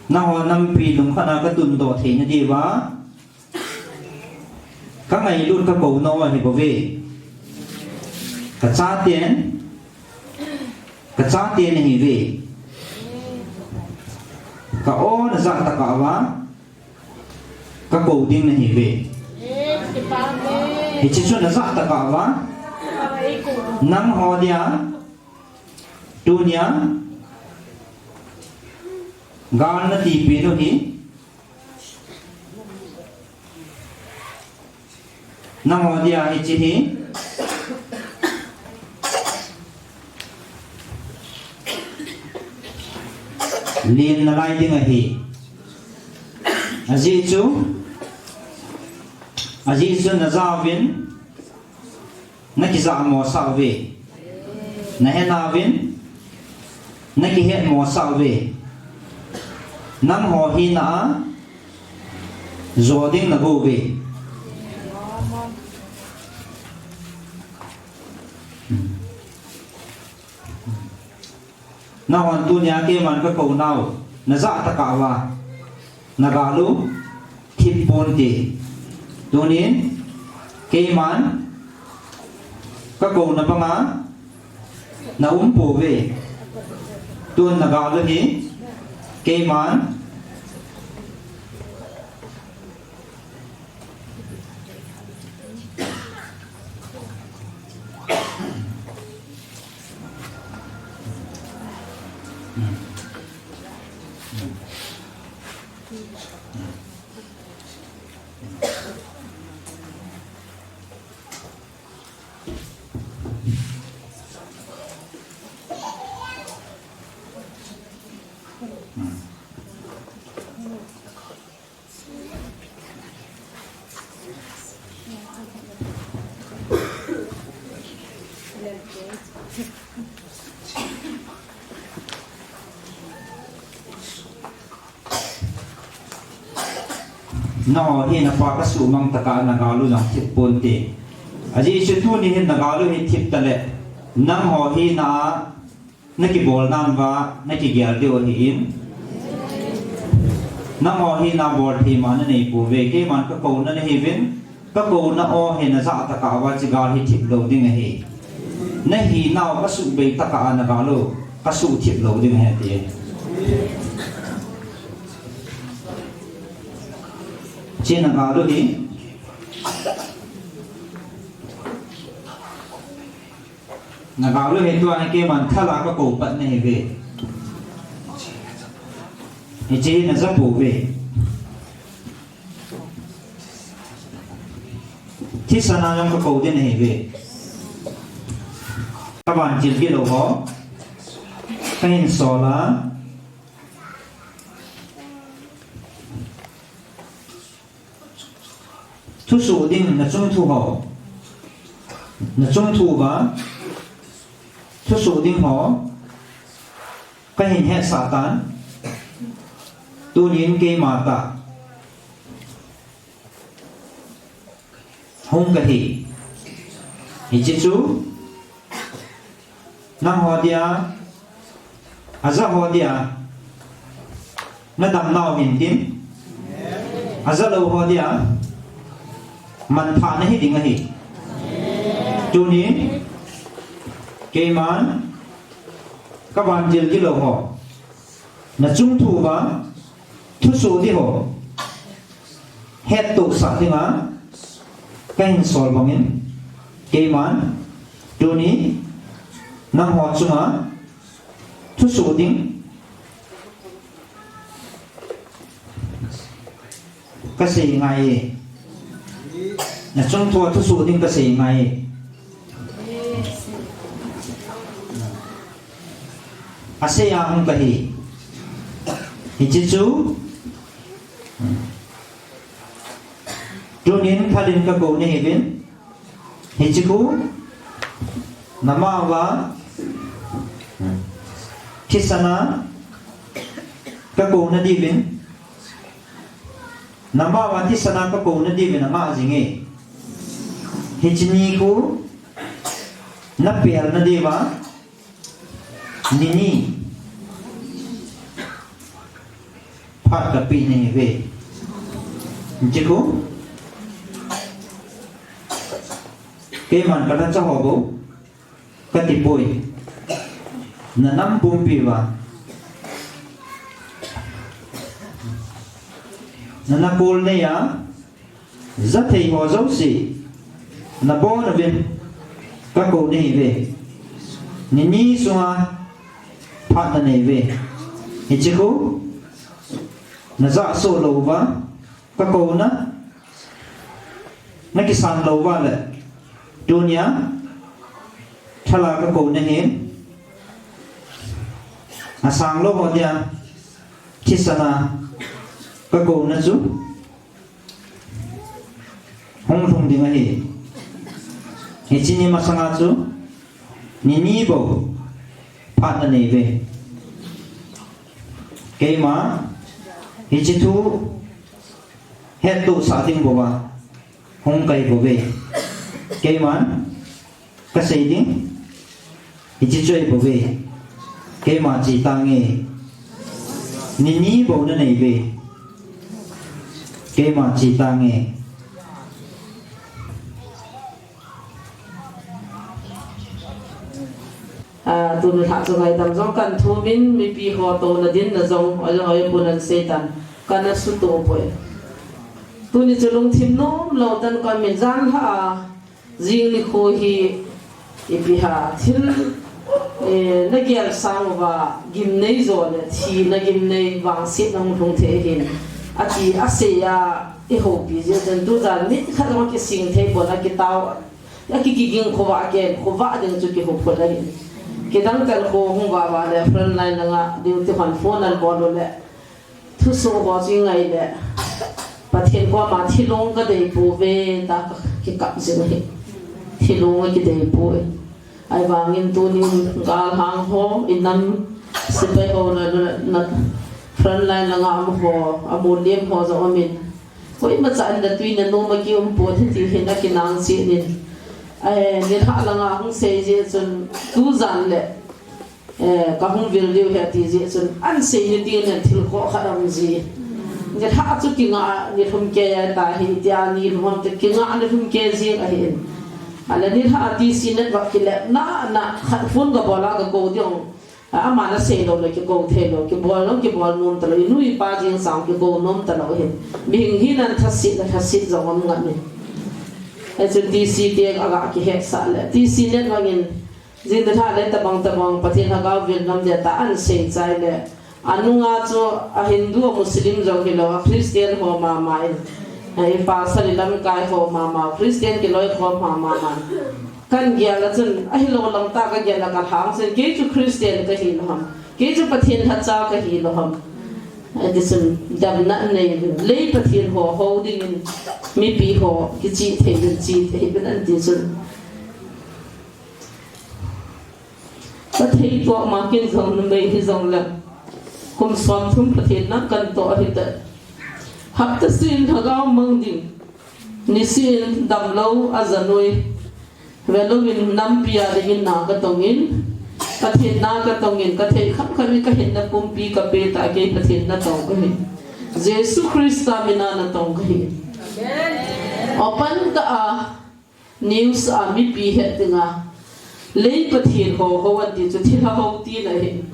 Nangho nampi lungkhat a katundoh theina diuva, kangailut kakou nau ahibouve. Kachaten, kachaten ahiuve. Ka-o najah tokah uva kakou ding nahiuve. Hiche chu najah tokah uva nangho dia tunia gal natipeh u hi nangho dia hiche hi len nalai ding ahi. Ajeh chu, ajeh chu najauvin nakijahmosah uve. Nahenauvin nakihetmosah uve. Nangho hina a jo ding nabol uve. Nanghon tunia keiman kakou nau najah tokah uva nagal u thip ponte. Tunin keiman kakouna banga naum pouve. Tun nagal u hi keiman Nangho hina pa kasuhmang tokah a nagal u jong thip ponte. Ajeh chu tuni hin nagal u hi thip tale, nangho hina a nakibol nauva nakigel diu ahin. Nangho hina bol thei ma nanei pouve, keiman kakouna nahiuvin, kakouna o hi najah tokah uva hiche gal hi thip lou ding ahi. Nahinau kasuh bei tokah a nagal u kasuh thip lou ding ahi ati. Hiche nagal u hi nagal u hi tua hi keiman thal a kakou pat nahiuve. Hiche hi naja pouve. Thisan a jong kakou ding nahiuve. Kavantil gilou ho kahin sol a, thusoh ding nachung thu ho, nachung thu uva thusoh ding ho kahin hetsah tan. Tunin keima tah hung kahi. Hiche chu nangho dia, aja ho dia nadam nau hintin, aja lou ho dia manthah nahi ding ahi. Tunin keiman kavantil gilou ho, nachung thu uva thusoh ding ho hettohsah dinga kahin sol bangin, keiman tuni nangho chunga thusoh ding kasei ngai e. Nachung thua thusoh ding kasei ngai e. Asei a hung kahi. Hiche chu Tunin phalin kakou nahiuvin. Hiche khu, namava thisana kakou nadiuvin. Namava thisana kakou nadiuvin ama ajinge. Hiche ni khu, napel nadiuva. Nini. Phat kapeh nahiuve. Hiche khu. Keiman kalhacha ho bou. Katipoi. Nanam pumpiuva. Nana kol neiya. Jathei ho jouse, nabonuvin, kakou nahiuve. Nini sunga, phat naneiuve. Hiche khu, najah soh louva, kakouna, nakisan louva le, tunia, thala kakou nahin, asang lou ho dia, thisana, kakouna chu, Hung lhung ding ahi. Hiche ni masanga chu, nini bou, phat naneiuve. Keima, hiche thu, hettohsah ding bouva, hung kahi bouve. Keiman, Kasei ding. Hiche chu ahibouve. Keima che tange. Nini bou naneiuve. Keima che tange. Ah, tuni lhah chu ngaidam jong kan thumin, mipi ho touna dinna jong, oi, oi, punan seitan. Kana sutoh poi. Tuni chu lungthim nom lou tan kamin jan lhah a. Jing nikho hi ipi ham thil, eh, nagel sang uva gimnei jo le thina gimnei vangsetna hung lhung thei ahin. Ati asei a ihoupi jeh chun tujan nikhat jong kising thei pon akitao, aki, kiging khovah a ken khovah ding chu kihuphul ahin. Kidang tel kho hung vah vah le front line langa duty hon phone an bol u le. Thusoh ho chu ingai le, Pathen koma thilong kadei pouve, tia kakikap jing ahi. Thilong akidei poi. Ahivangin tunin galhang ho, inam sepai ho na, na, na front line langa um ho, amolem ho jong umin. Koima chan da tui na nom a kium pon ahi ti hi nakinang jeh in. Ai, nilhah langa hung sei jeh chun, tujan le, Eh, kahung vil diu ahi ati jeh chun, ahin sei ni tin thil khoh khat aum ji. Nilhah chu kinga, nilhum kei a ta hi, tia nilhum te kinga, nilhum kei jing ahin. Ale nilhah a T C network kilepna, na khat phone kabol a kakou ding. A, ama nasei lou le kikou thei lou, kibol lou, kibol nom talou, inu ipa jing sang kikou nom talou hin. Mihing hina thaset le thaset jong um ngat ni. Hichun T C te aga kihetsah le, T C network in Jing nilhah le tabang tabang Pathen lhagao vil nom dia ta ahin sei chai le. Anunga chu a Hindu a Muslim jong hilou a Christian ho mama in. Ei pastor i lamkai ho mama, Christian kiloikhom ho mama. Kan gel a chun ahilou lam ta kagel a kalhang chun kei chu Christian kahi lou ham. Kei chu Pathen lhacha kahi lou ham. Ati chun damna nei lei Pathen ho ho dingin mipi ho kichih thei ding chih thei bin anti chun. Ka thei tua ma kin jong numei hi jong le. Kum som thum Pathen na kan toh ahi ta. Hapta sin lhagao mang ding. Nisin damlou a janoi. Velovin nampi a dingin na ka tongin. Pathen na ka tongin. Ka thei kham kham in ka hinna pumpi ka pe ta kei Pathen na tong ka hi. Jesu Christa mina na tong ka hi. Open ta a. News a mipi het dinga. Lei Pathen ho ho anti chu thilha ho tina hi.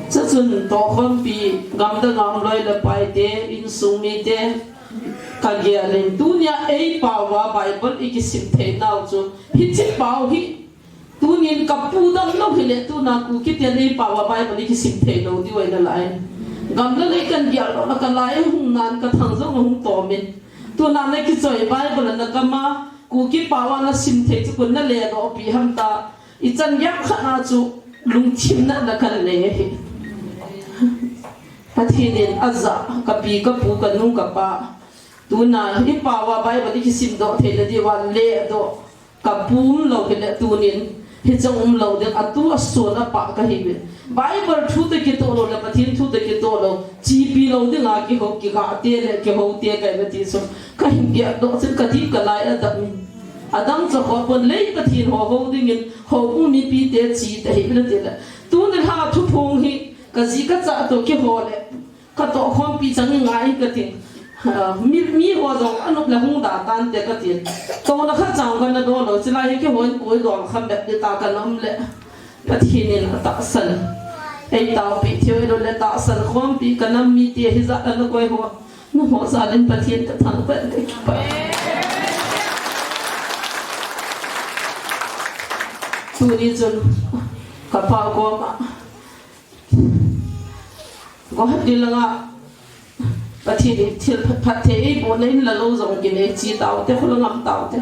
Chuchun tohkhompi gamdang a um loi le pai te, insung mite, ka gel in tunia ei pao a Bible i kisim thei nau chu. Hiche pao hi. Tunin ka pu damlou hile tuna Kuki ten ei pao a Bible i kisim thei lou diu ahi nalai. Gamla lei kan gel lou na ka lai hung nan ka thang jong hung tomin. Tuna na kichoi Bible na kama Kuki pao a na sim thei chu kun na ledoh pi ham ta, i chan gei khat na chu lungthim natna kan nei ahi. Pathen in aja, ka pi, ka pu, ka nu, ka pa, Tuna, i pao a Bible i kisim doh thei le diu a le doh. Ka pu um lou hile tunin, hiche um lou ding, atu asun apa kahi ve. Bible thu te kitoh lou le, Pathen thu te kitoh lou. Chipi lou dinga kihou, kigah te le, kihou te kahi ve ti chu. Kahin gel doh chun kadih kalai adam in. Adang chu kho pon lei Pathen ho hou dingin, hou u mipi te chi te hi le ti le. Tuni lha thuphong hi, kaji kacha toh kihou le. Katoh khompi chang ngai kati. Ah, mi, mi ho jong anop le hung da tante kati. Touna khat chang kana doh lou, chilai hi kihon koi dong kham bep ding ta kana um le. Pathen in atahsan. Ei taopi thei lou le tahsan khompi kanam mite hijat ana koi ho. Nangho jal in Pathen kathangvah in kakipah. Tuni chun kapa koma Guwahati langa Pathen in thil phat, phatthei eiboh na in la lou jong kinei chi taute, khula ngam taute.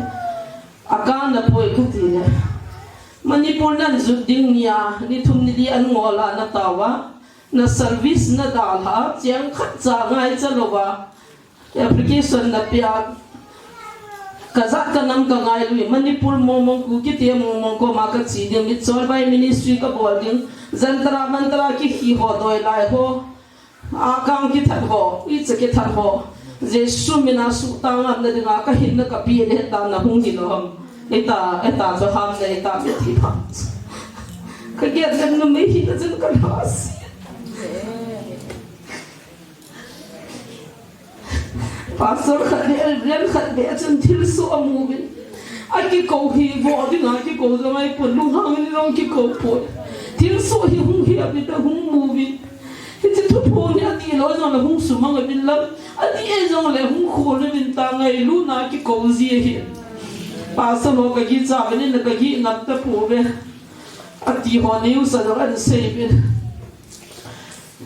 Akana poi kati le. Manipur nan jot ding nia, ni thum ni li an ngol a na tao a. Na service na dalha, cheng khat cha ngaicha louva. Application na pia, kajat kanam kangailu, Manipur mong mong, Kuki te mong mong koma kache ding, Mitchell by ministry kabol ding, Jantar Mantar a kikhi ho doi lai ho, akang kithat ho, icha kithat ho, Jesu mina suhtang ngamna dinga kahinna kapi le ta na hung hilou ham. Eta, eta chu ham le eta me ti pha. Kagel le numei hina chun kalhasi. Pastor khat le, Reverend khat le, achun thilsoh amu uvin. Akikou hi, vo dinga kikou jong ahipon, lunghang in jong kikou pon. Thilsoh hi hung hi abit a hung mu uvin. Hiche thuphong hi adih lou jong le hung sumang uvin lang. Adih e jong le hung khol uvin ta ngailutna kikou ji ahi. Pastor ho kagicha uvin, kagicha ngam tapouve. Ati ho news a jong ahin sei uvin.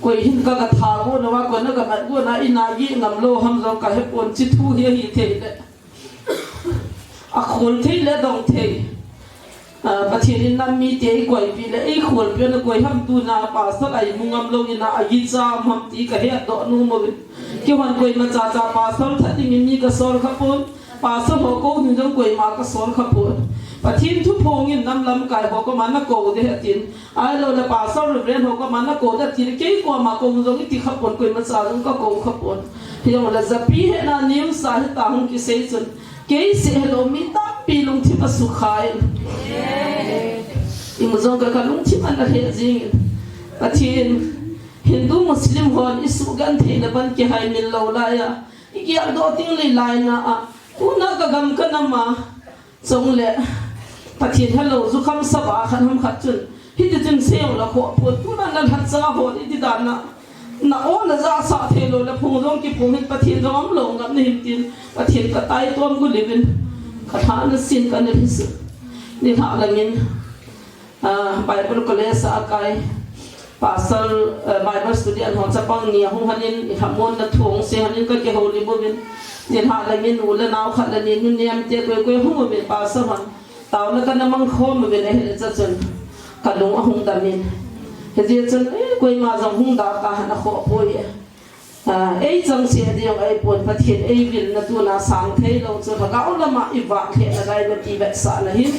Koi hin ka, katha go na va, koi na kamat go na, ina gi ngam lou ham jong kahepon, chi thu hi ahi thei le. Akhol thei le dong thei. Ah, Pathen in nam mite eikoipi le, eikholpi na koi ham tuna pastor a imu ngam lou ina agicha um ham ti kahet doh nom uvin. Kihon koima cha cha pastor that dingin mi kasol khapon. Pastor ho kou ding jong koima kasol khapon. Pathen thuphong in nam lamkai ho koma nakou ding atin. Ahilou le Pastor Reverend ho koma nakou ding atin, kei koma kou jong iti khapon, koima cha jong kakou khapon. Hijongle japi hena news a hita hung kisei chun, kei seh hilou mi tampi lungthim asukha in. Imu jong ka, kalungthim ana he jing in. Pathen, Hindu Muslim hon isugentheina ban kihaimil lou laiya, igeldoh ding lei laina a, tuna kagam kanam a, Chule, Pathen helou, jukham saba khat ham khat chun. Hiti chun seiyong la kho pon, tuna nalhacha ho, iti dan na. Na o na jasa thei lou le phung jong kiphung hin Pathen jong umlou ngam na hin tin. Pathen kataitom gu liuvin. Kalhana sin kana lhisu. Nilhah langin. Ah, Bible College a kai. Pastor, eh, Bible study an hon chapang ni ahung hanin, ilhamon na thu hung sei hanin kakihoulim uvin. Nilhah langin u le nao khat le ni, nu niam te koi koi hung uvin pastor hon. Taona kana mang khom uvin ahile chachun. Kalung ahung damin. Hijeh chun, eh, koima jong hung da kahin akhoh poi. Ah, ei chang se ding ahipon Pathen ei vilna tuna sang thei lou chu lhagao lama i vah lheh na gai na ti vetsahna hin.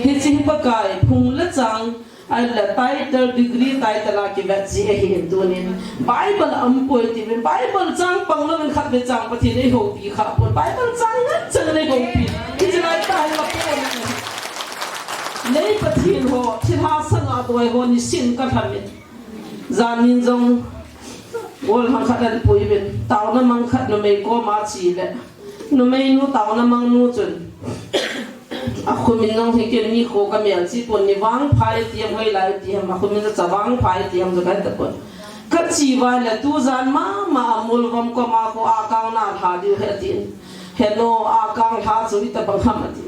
Hiche hi Pakai phung le chang, ahile title, degree title a kivet ji ahin tunin. Bible a um poi tivin, Bible chang pang louvin khatvei chang Pathen ei houpi kha pon. Bible chang ngen chang nei houpi. Hiche lai tah hi la pon. Nei Pathen ho, thilha sanga doi ho nisin kalhamin. Janin jong, gol hang khat an pui uvin, taona mang khat numei koma che le. Numei nu taona mang nu chun. Akhomin jong hi ken mi kho kamel chi pon ni vangphai ti ham hoilai ti ham, akhomin jong cha vangphai ti ham jong kahe tapon. Kache uva le tujan mama a Molvom koma kho akang nalha diu ahi atin. Heno akang lha chu itobang ham ati.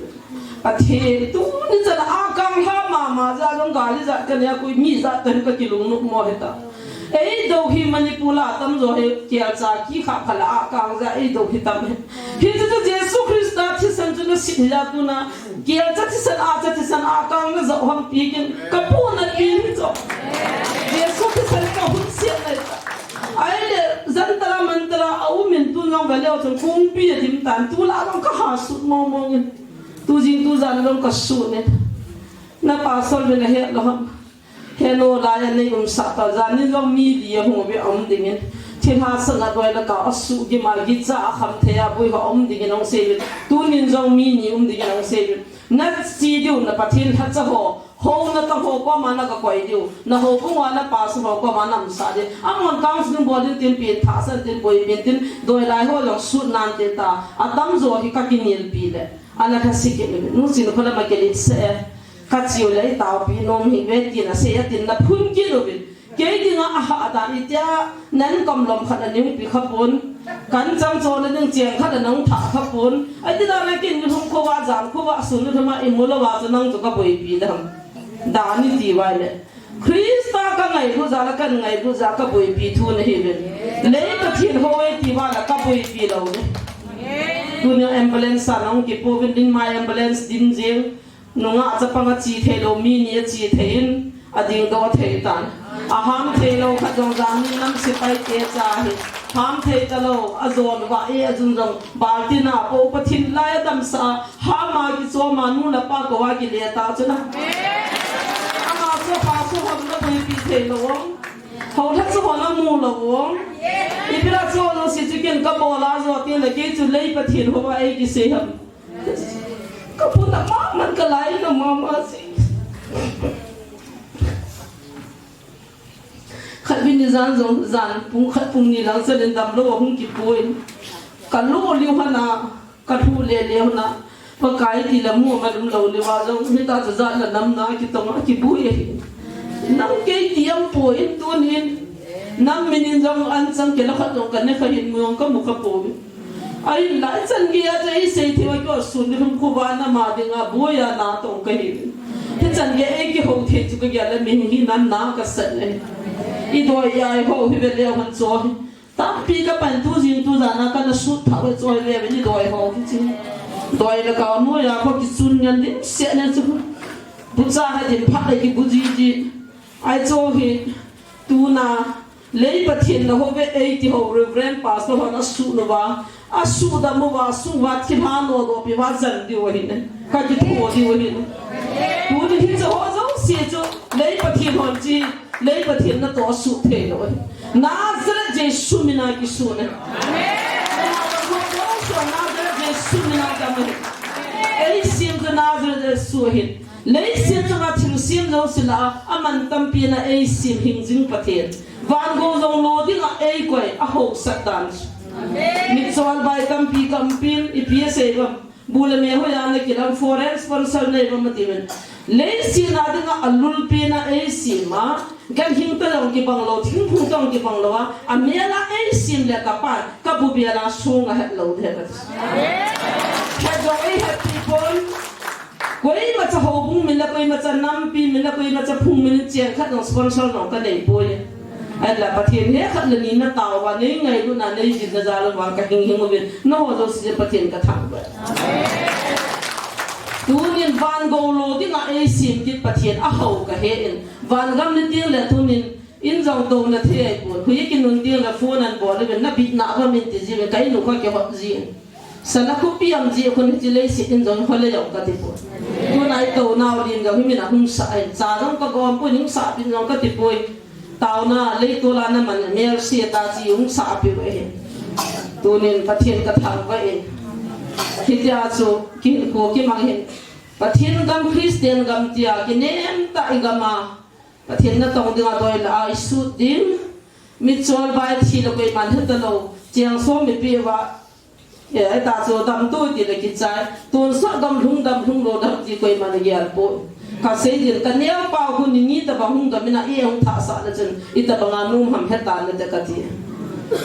Pathen, tuni chan a kang lha mama jeh a jong gal ijat kanei a, koi mi jat toh hin kakilungnop mo hita. Eidou hi Manipur a tamjo hi kelcha kikhah phat la a kang jeh a eidou hi tam hi. Hichu chu Jesu Christa thisan chu nasit hija tuna kelcha thisan, acha thisan a kang najou ham ti kin kapu napi hi chu. Jesu thisan kahung siat nai ta. Ahile Jantar Mantar a aumin tun jong vale Chun kongpi a dim tan, tu la dong ka ha sut mong mong in. Tu jing tu jan dong ka sut ne. Na pastor ve na het lo ham. He no la ya nei um sa ta, jan nin jong mi li a hung ve um ding in. Thil ha sa na doi la ka a su gi ma gi cha a kham thei a bui ha um ding in ong sei ve. Tu nin jong mi ni um ding in ong sei ve. Na chi diu na Pathen lhacha ho, ho na ta ho koma na ka koi diu, na ho kong wa na pastor ho koma na um sa diu. Amon counseling bol din tin pi tha san tin boi pi tin doi lai ho jong sut nan tin ta, a tam jo hi ka kinil pi le. Ana ka si ki nu sin ko la ma ke li se. Ka chiu le tao pi nom hi ve tin a se a tin na phun ki lo vin. Kei dinga a ha dan itia nan kom lom khat a ning pi kha pon. Kan chang cho na ding chiang khat a nang tha kha pon. Ai ti dan a kin ni hum kho wa jan kho wa sun ni thama i mu lo wa chu nang chu ka boi pi dam. Dan ni ti wai le. Krista ka ngai lu ja la kan ngai lu ja ka boi pi thu na hi ve. Lei Pathen ho wai ti wa la ka boi pi lo ni. Tunia ambulance a nang ki po vin din mai ambulance din jing. Nunga chapang a chi thei lo, mi ni a chi thei in, a ding do thei tan. A ham thei lo khat jong jang ni nam sipai te cha hi. Ham thei ta lo, a jon va e a jun jong, balti na po Pathen lai a dam sa, ham a ki cho ma nu la pa ko wa ki le ta chu na. Ama cho pa cho ham na bui pi thei lo ong. Ho tha cho ho na mu lo ong. I pi la cho lo si chu kin ka bo la jo ti le ke chu lei Pathen ho wa e ki se ham. Ka pu na ma man ka lai na ma ma si. Khat vin ni jan jong jan pung khat pung ni lang sa len dam lo hung ki poi. Ka lo liu hana, ka thu le le hana. Pa kai ti la mu ma lum lo le wa jong mi ta cha ja la nam na ki tong a ki bui. Nam kei ti am poi tunin. Nam min in jong an chang ke la khat jong ka ne kha hin mu jong ka mu ka poi. Ai, lai chan gei a chu ei sei thei a kio sun ni hum khu va na ma ding a boi a na tong ka hi. Hi chan gei ei kihou thei chu ka gel a mi hi nan na ka san le. I doi ai ho hi ve le hon cho hi. Tampi ka pan tu jing tu jan a ka na sut pha ve cho hi ve ve ni doi ho hi chi. Doi la ka noi a ko ki sun ngan dim se ne chu. Bu cha ha dim pha le ki bu ji ji. Ai cho hi tu na Lei Pathen na ho ve ei ti ho Reverend Pastor hon a su nu va, a su da mu va, su va thil ha no do pi va jan diu ahi ne. Ka ki tho diu ahi ne. Tuni hi cha ho jong si chu Lei Pathen hon chi, Lei Pathen na to su thei lo ahi. Nazareth Jesu mina ki su ne. Amen. Nazareth Jesu mina ka me. Ei sim chu Nazareth Jesu ahi. Leiset chunga thilsem jouse lah a, aman tampi na eisem hing jing Pathen. Van gou jong lo dinga eikoi a hausat dan chu. Amen. Mitchol bai tampi ka um pin, ipi asei uvem. Bu le me hoiya na kilam foreign sponsor nei uvem ati uvin. Leiset na dinga alulpi na eisem a, ganhing ta jong kibang lo, thingphung ta jong kibang lo a, amel a eisem le ka pa, ka bu bel a song ahet lo de ka ti. Amen. Het jong eihet pi pon. Koimacha houbung min le, koimacha nampi min le, koimacha phung min cheng khat jong sponsor jong ka nei poi. Ahinla Pathen he khat le ni na tao uva, nei ngailutna, nei jilna jal uva ka hing hing uvin. Nangho jouse Pathen ka thangvah e. Tunin van gou lo dinga eisem kit Pathen a hou ka he in. Van gam ni teng le tunin in jong touna thei ahipon. Hui kinun teng le phone an bol uvin, na bitna uvam in ti jiuvin, ka in u kha kihot jin. Sana khopi am ji khun hiche leiset in jong hol le jong ka ti poi. Tuna i tou nau din jong hi min a hung sah in. Cha jong ka gom poi, hung sah pin jong ka ti poi. Taona leitol a na man mel se ta chi hung sah pi ve hin. Tunin Pathen ka thangvah in. Hitia chu kihinkho kimang hin. Pathen gam Christian gam tia kinem tah i gam a. Pathen natong dinga doi lah a i sut ding. Mitchol bai thi le koiman het ta lou. Cheng som mi pi va. E, ta chu dam tu ti le kichai. Tonsot dam lhung, dam lhung lou dam ti koiman a gel poi. Ka sei din ka neo pa hun ni ni tabang hung dam in a i hung thah sah le chun. I tabang a nom ham het ta le te ka ti.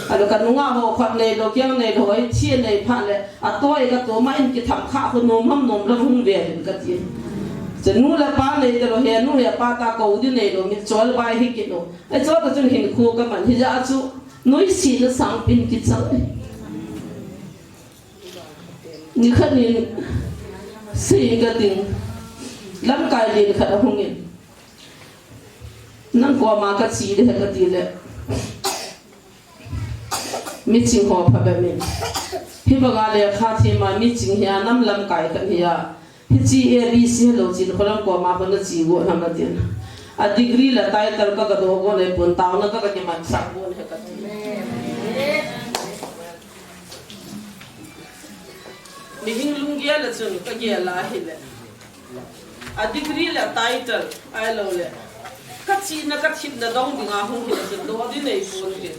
Ahilou ka nunga ho khat nei lou, kiang nei lou, hi thi nei pha le. A toi ka to ma in kitham kha ko nom ham nom lam hung ve hin ka ti. Che nu le pa nei te lou he, nu he pa ta ko di nei lou, mitchol bai hi ki lou. Ai cho ta chun hinkho ka man hi ja chu, noise na sang pin ki chang. Ni khat nin, sei ka ding, lamkai len khat a hung in. Nang koma ka chi de ka ti le. Miching ho phabep in. Hibanga lekha thema miching hi a nam lamkai khat hi a. Hiche A B C helou chin kholam koma hon na chi go ham atin. A degree le title ka ga do go le pon taona ka ga kiman sak go le ka ti. Mihing lunggel a chun ka gel a hile. A degree le title, ahilou le. Ka chihna, ka themna dong dinga hung hile chun do di nei pon tin.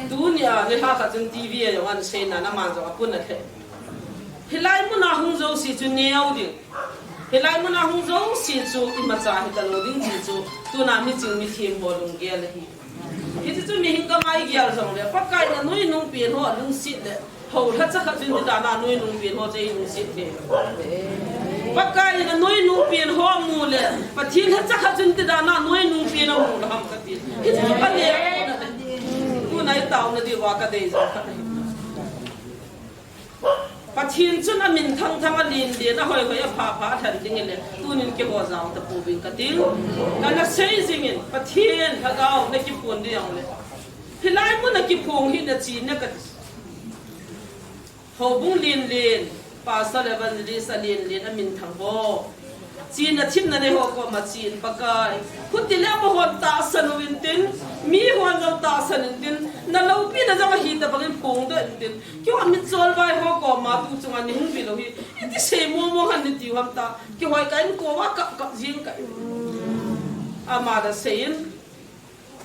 Tunia, ni ha khat chun T V a jong ana seina, na man jong a pun a the. Hilai muna hung jouse chu neo ding. Hilai muna hung jouse chu imacha hita lou ding ti chu. Tuna miching mithem ho lunggel ahi. Hiti chu mihing kama i gel jongle, Pakai in a noinung pen ho lungset le, ho lhacha khat chun ti dan a noinung pen ho chu i lungset thei. Pakai in a noinung pen ho mu le, Pathen lhacha khat chun ti dan a noinung pen a mu le ham kati. Hiti chu ka le, tuna i taona diuva ka dei jong khat. Pathen chun a minthang thang, a len len, a hoi hoi, a pha pha a lhen ding le, tunin keiho jao tapouvin kati. Kana sei jingin, Pathen Lhagao na kiphong ding jongle. Hilai muna kiphong hi na chihna kati. Houbung len len, pastor, evangelist a len len, a minthang ho. Chihna themna nei ho koma chen Pakai. Khuti le amahon tahsan uvin tin, mihon jong tahsan in tin, na loupina jong ahi tabang in phong doh in tin. Keiho mitchol vai ho koma tu chunga nei hung vil u hi. Iti sei mo mo han nei tiu ham ta. Keiho ka in koma kap kap jing ka in. Ama da sei in.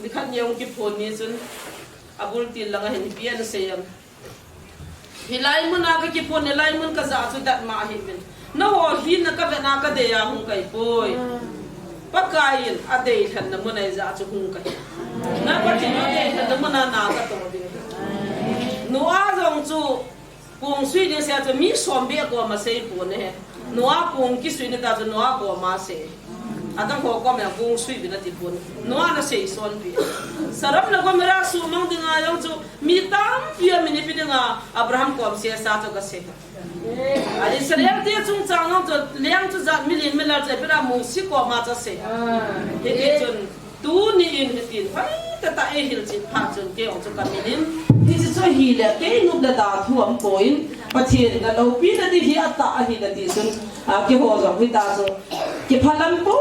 Nikhat ni hung kiphong ni chun. Abul til langa hin ipi ana sei am. Hilai muna ka kiphong, hilai mun ka ja chu dat ma ahi vin. Nangho hina ka vena ka dei a hung kahi poi. Pakai in a deilhenna muna i ja chu hung kahi. Na Pathen a deilhenna muna na ka to ding. Noah jong chu kong sui ding sei a chu mi som beh koma sei pon ahi. Noah kong kisui ni ta chu Noah koma sei. Adang ho koma kong sui vin ati pon. Noah na sei son pi. Sodom le Gomorrah sumang dinga jong chu mi tampi a mi nipi dinga Abraham kom sei sa chu ka sei. A Israel te chungchang jong chu leng chu jat mi lin mi lal chu Abraham Mose koma chu sei. Hiti chun Tuni in hitin, hoitah tah eihil chet phat chun kei jong chu ka min in. Hiche chu ahile, kei nop le da thu aumpoi, Pathen na loupina ding hi atah ahi nati chun, a, keiho jong hitia chu. Kiphalam pum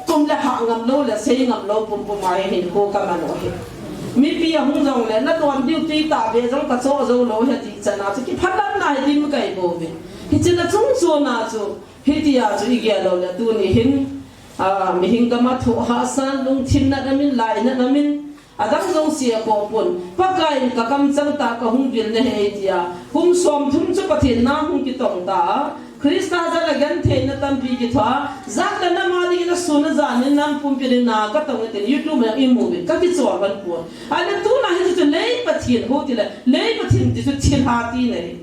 pum le hah ngam lou le sei ngam lou pum pum a hinkho ka man u ahi. Mipi ahung jongle, na don diu tui tah beh jong ka choh jou lou ahi ti chan a chu, kiphalamna hi dim kahi bou ve. Hiche na chung chon a chu, hitia chu i gel lou le tuni hin, A, mihing gam a thoh hahsa, lungthim natna min, lainatna min, adang jouse a kong pon. Pakai in ka kamchang tah, ka hung vil nahi tia. Kum som thum chu Pathen na hung kitong ta. Christa jal a gentheina tampi kithoa. Jat le nam a dingin asun ajan in nam pumpi ding na ka tong e tin YouTube a i mu uvin ka kichol ban pon. Ahile tuna hi chu lei Pathen ho tile, lei Pathen ti chu thilha tina ahi.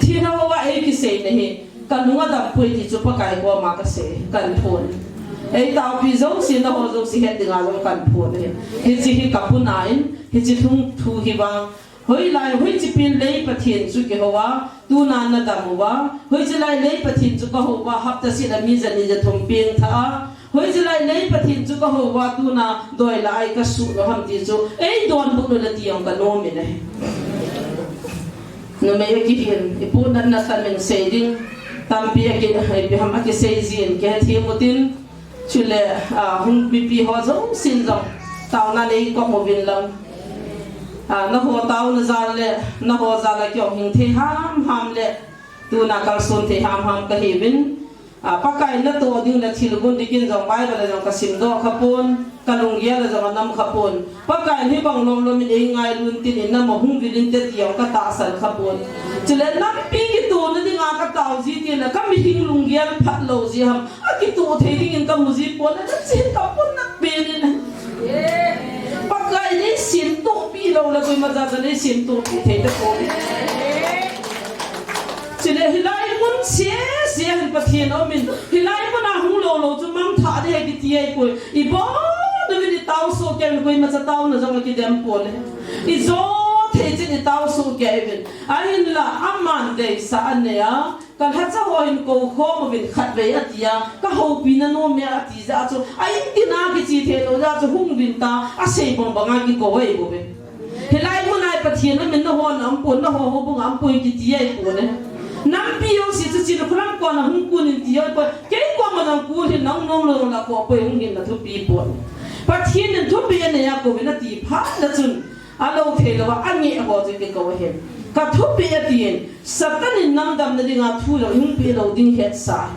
Thilha ho a ei kiseina hi. Ka lung adam poi ti chu Pakai koma ka sei, kan phon. Ei taopi jouse, nangho jouse het dinga jong kan phon ahi. Hiche hi ka puna in, hiche lhung thu hi vang. Hoilai, hoiche pin lei Pathen chu kihou a, tuna na dam uva. Hoiche lai lei Pathen chu ka hou uva, hapta seh a mi jani jathum pengtha a. Hoiche lai lei Pathen chu ka hou uva tuna doi la a ei ka suh lou ham ti chu. Ei donbut lou le ti jong ka nom in ahi. Numei a kihin, i pu natna tah min sei ding. Tampi a ki, ipi ham a kisei jin, kihethem utin. Chule, a, hung mipi ho jousen jong. Taona nei kop uvin lang. A, nangho taona jal le, nangho jal a kei jong hing thei ham ham le. Tuna kalson thei ham ham kahi uvin. A, Pakai natoh ding le thil gon dingin jong Bible a jong ka simdoh kha pon, ka lunggel a jong anam kha pon. Pakai in hibang lom lom in ei ngailu intin, inam a hung vil inte ti jong ka tahsan kha pon. Chule nampi kitona dinga ka tao ji tile ka mihing lunggel phat lou ji ham. Akitoh thei dingin ka mu ji pon, na chin ka pon na pen in. Pakai in ei semtohpi lou le koima jat jat in ei semtohpi thei tapon. Chule hilai mun sese hin Pathen aumin, hilai mun a hung lou lou chu mangthah ding ahi kiti ahipoi. Ibon uvin i taosoh kei uvin, koimacha taona jong akidem pon e. Ijo thei chet i taosoh kei uvin. Ahinla aman deisah anei a, ka lhacha ho hin kou khom uvin khatvei ati a, ka houpina nom e ati jeh a chu, a in tin a kiche thei lou jeh a chu hung uvin ta, asei bang bang a kikou ahi bouve. Hilai mun a Pathen a min na hon aum pon, na ho houbung aum pon kiti ahipoi. Nampi jouse chu Chinkholam kona hung kun in ti ahipoi. Kei koma nang kun hin nang nom lou na ko poi, hung hin na thupi poi. Pathen in thupeh anei a kouvin ati phat na chun, alou thei louva angeh ho chu kikou ahin. Ka thupeh atin, Satan in nam damna dinga thu jong hung peh lou ding hetsa.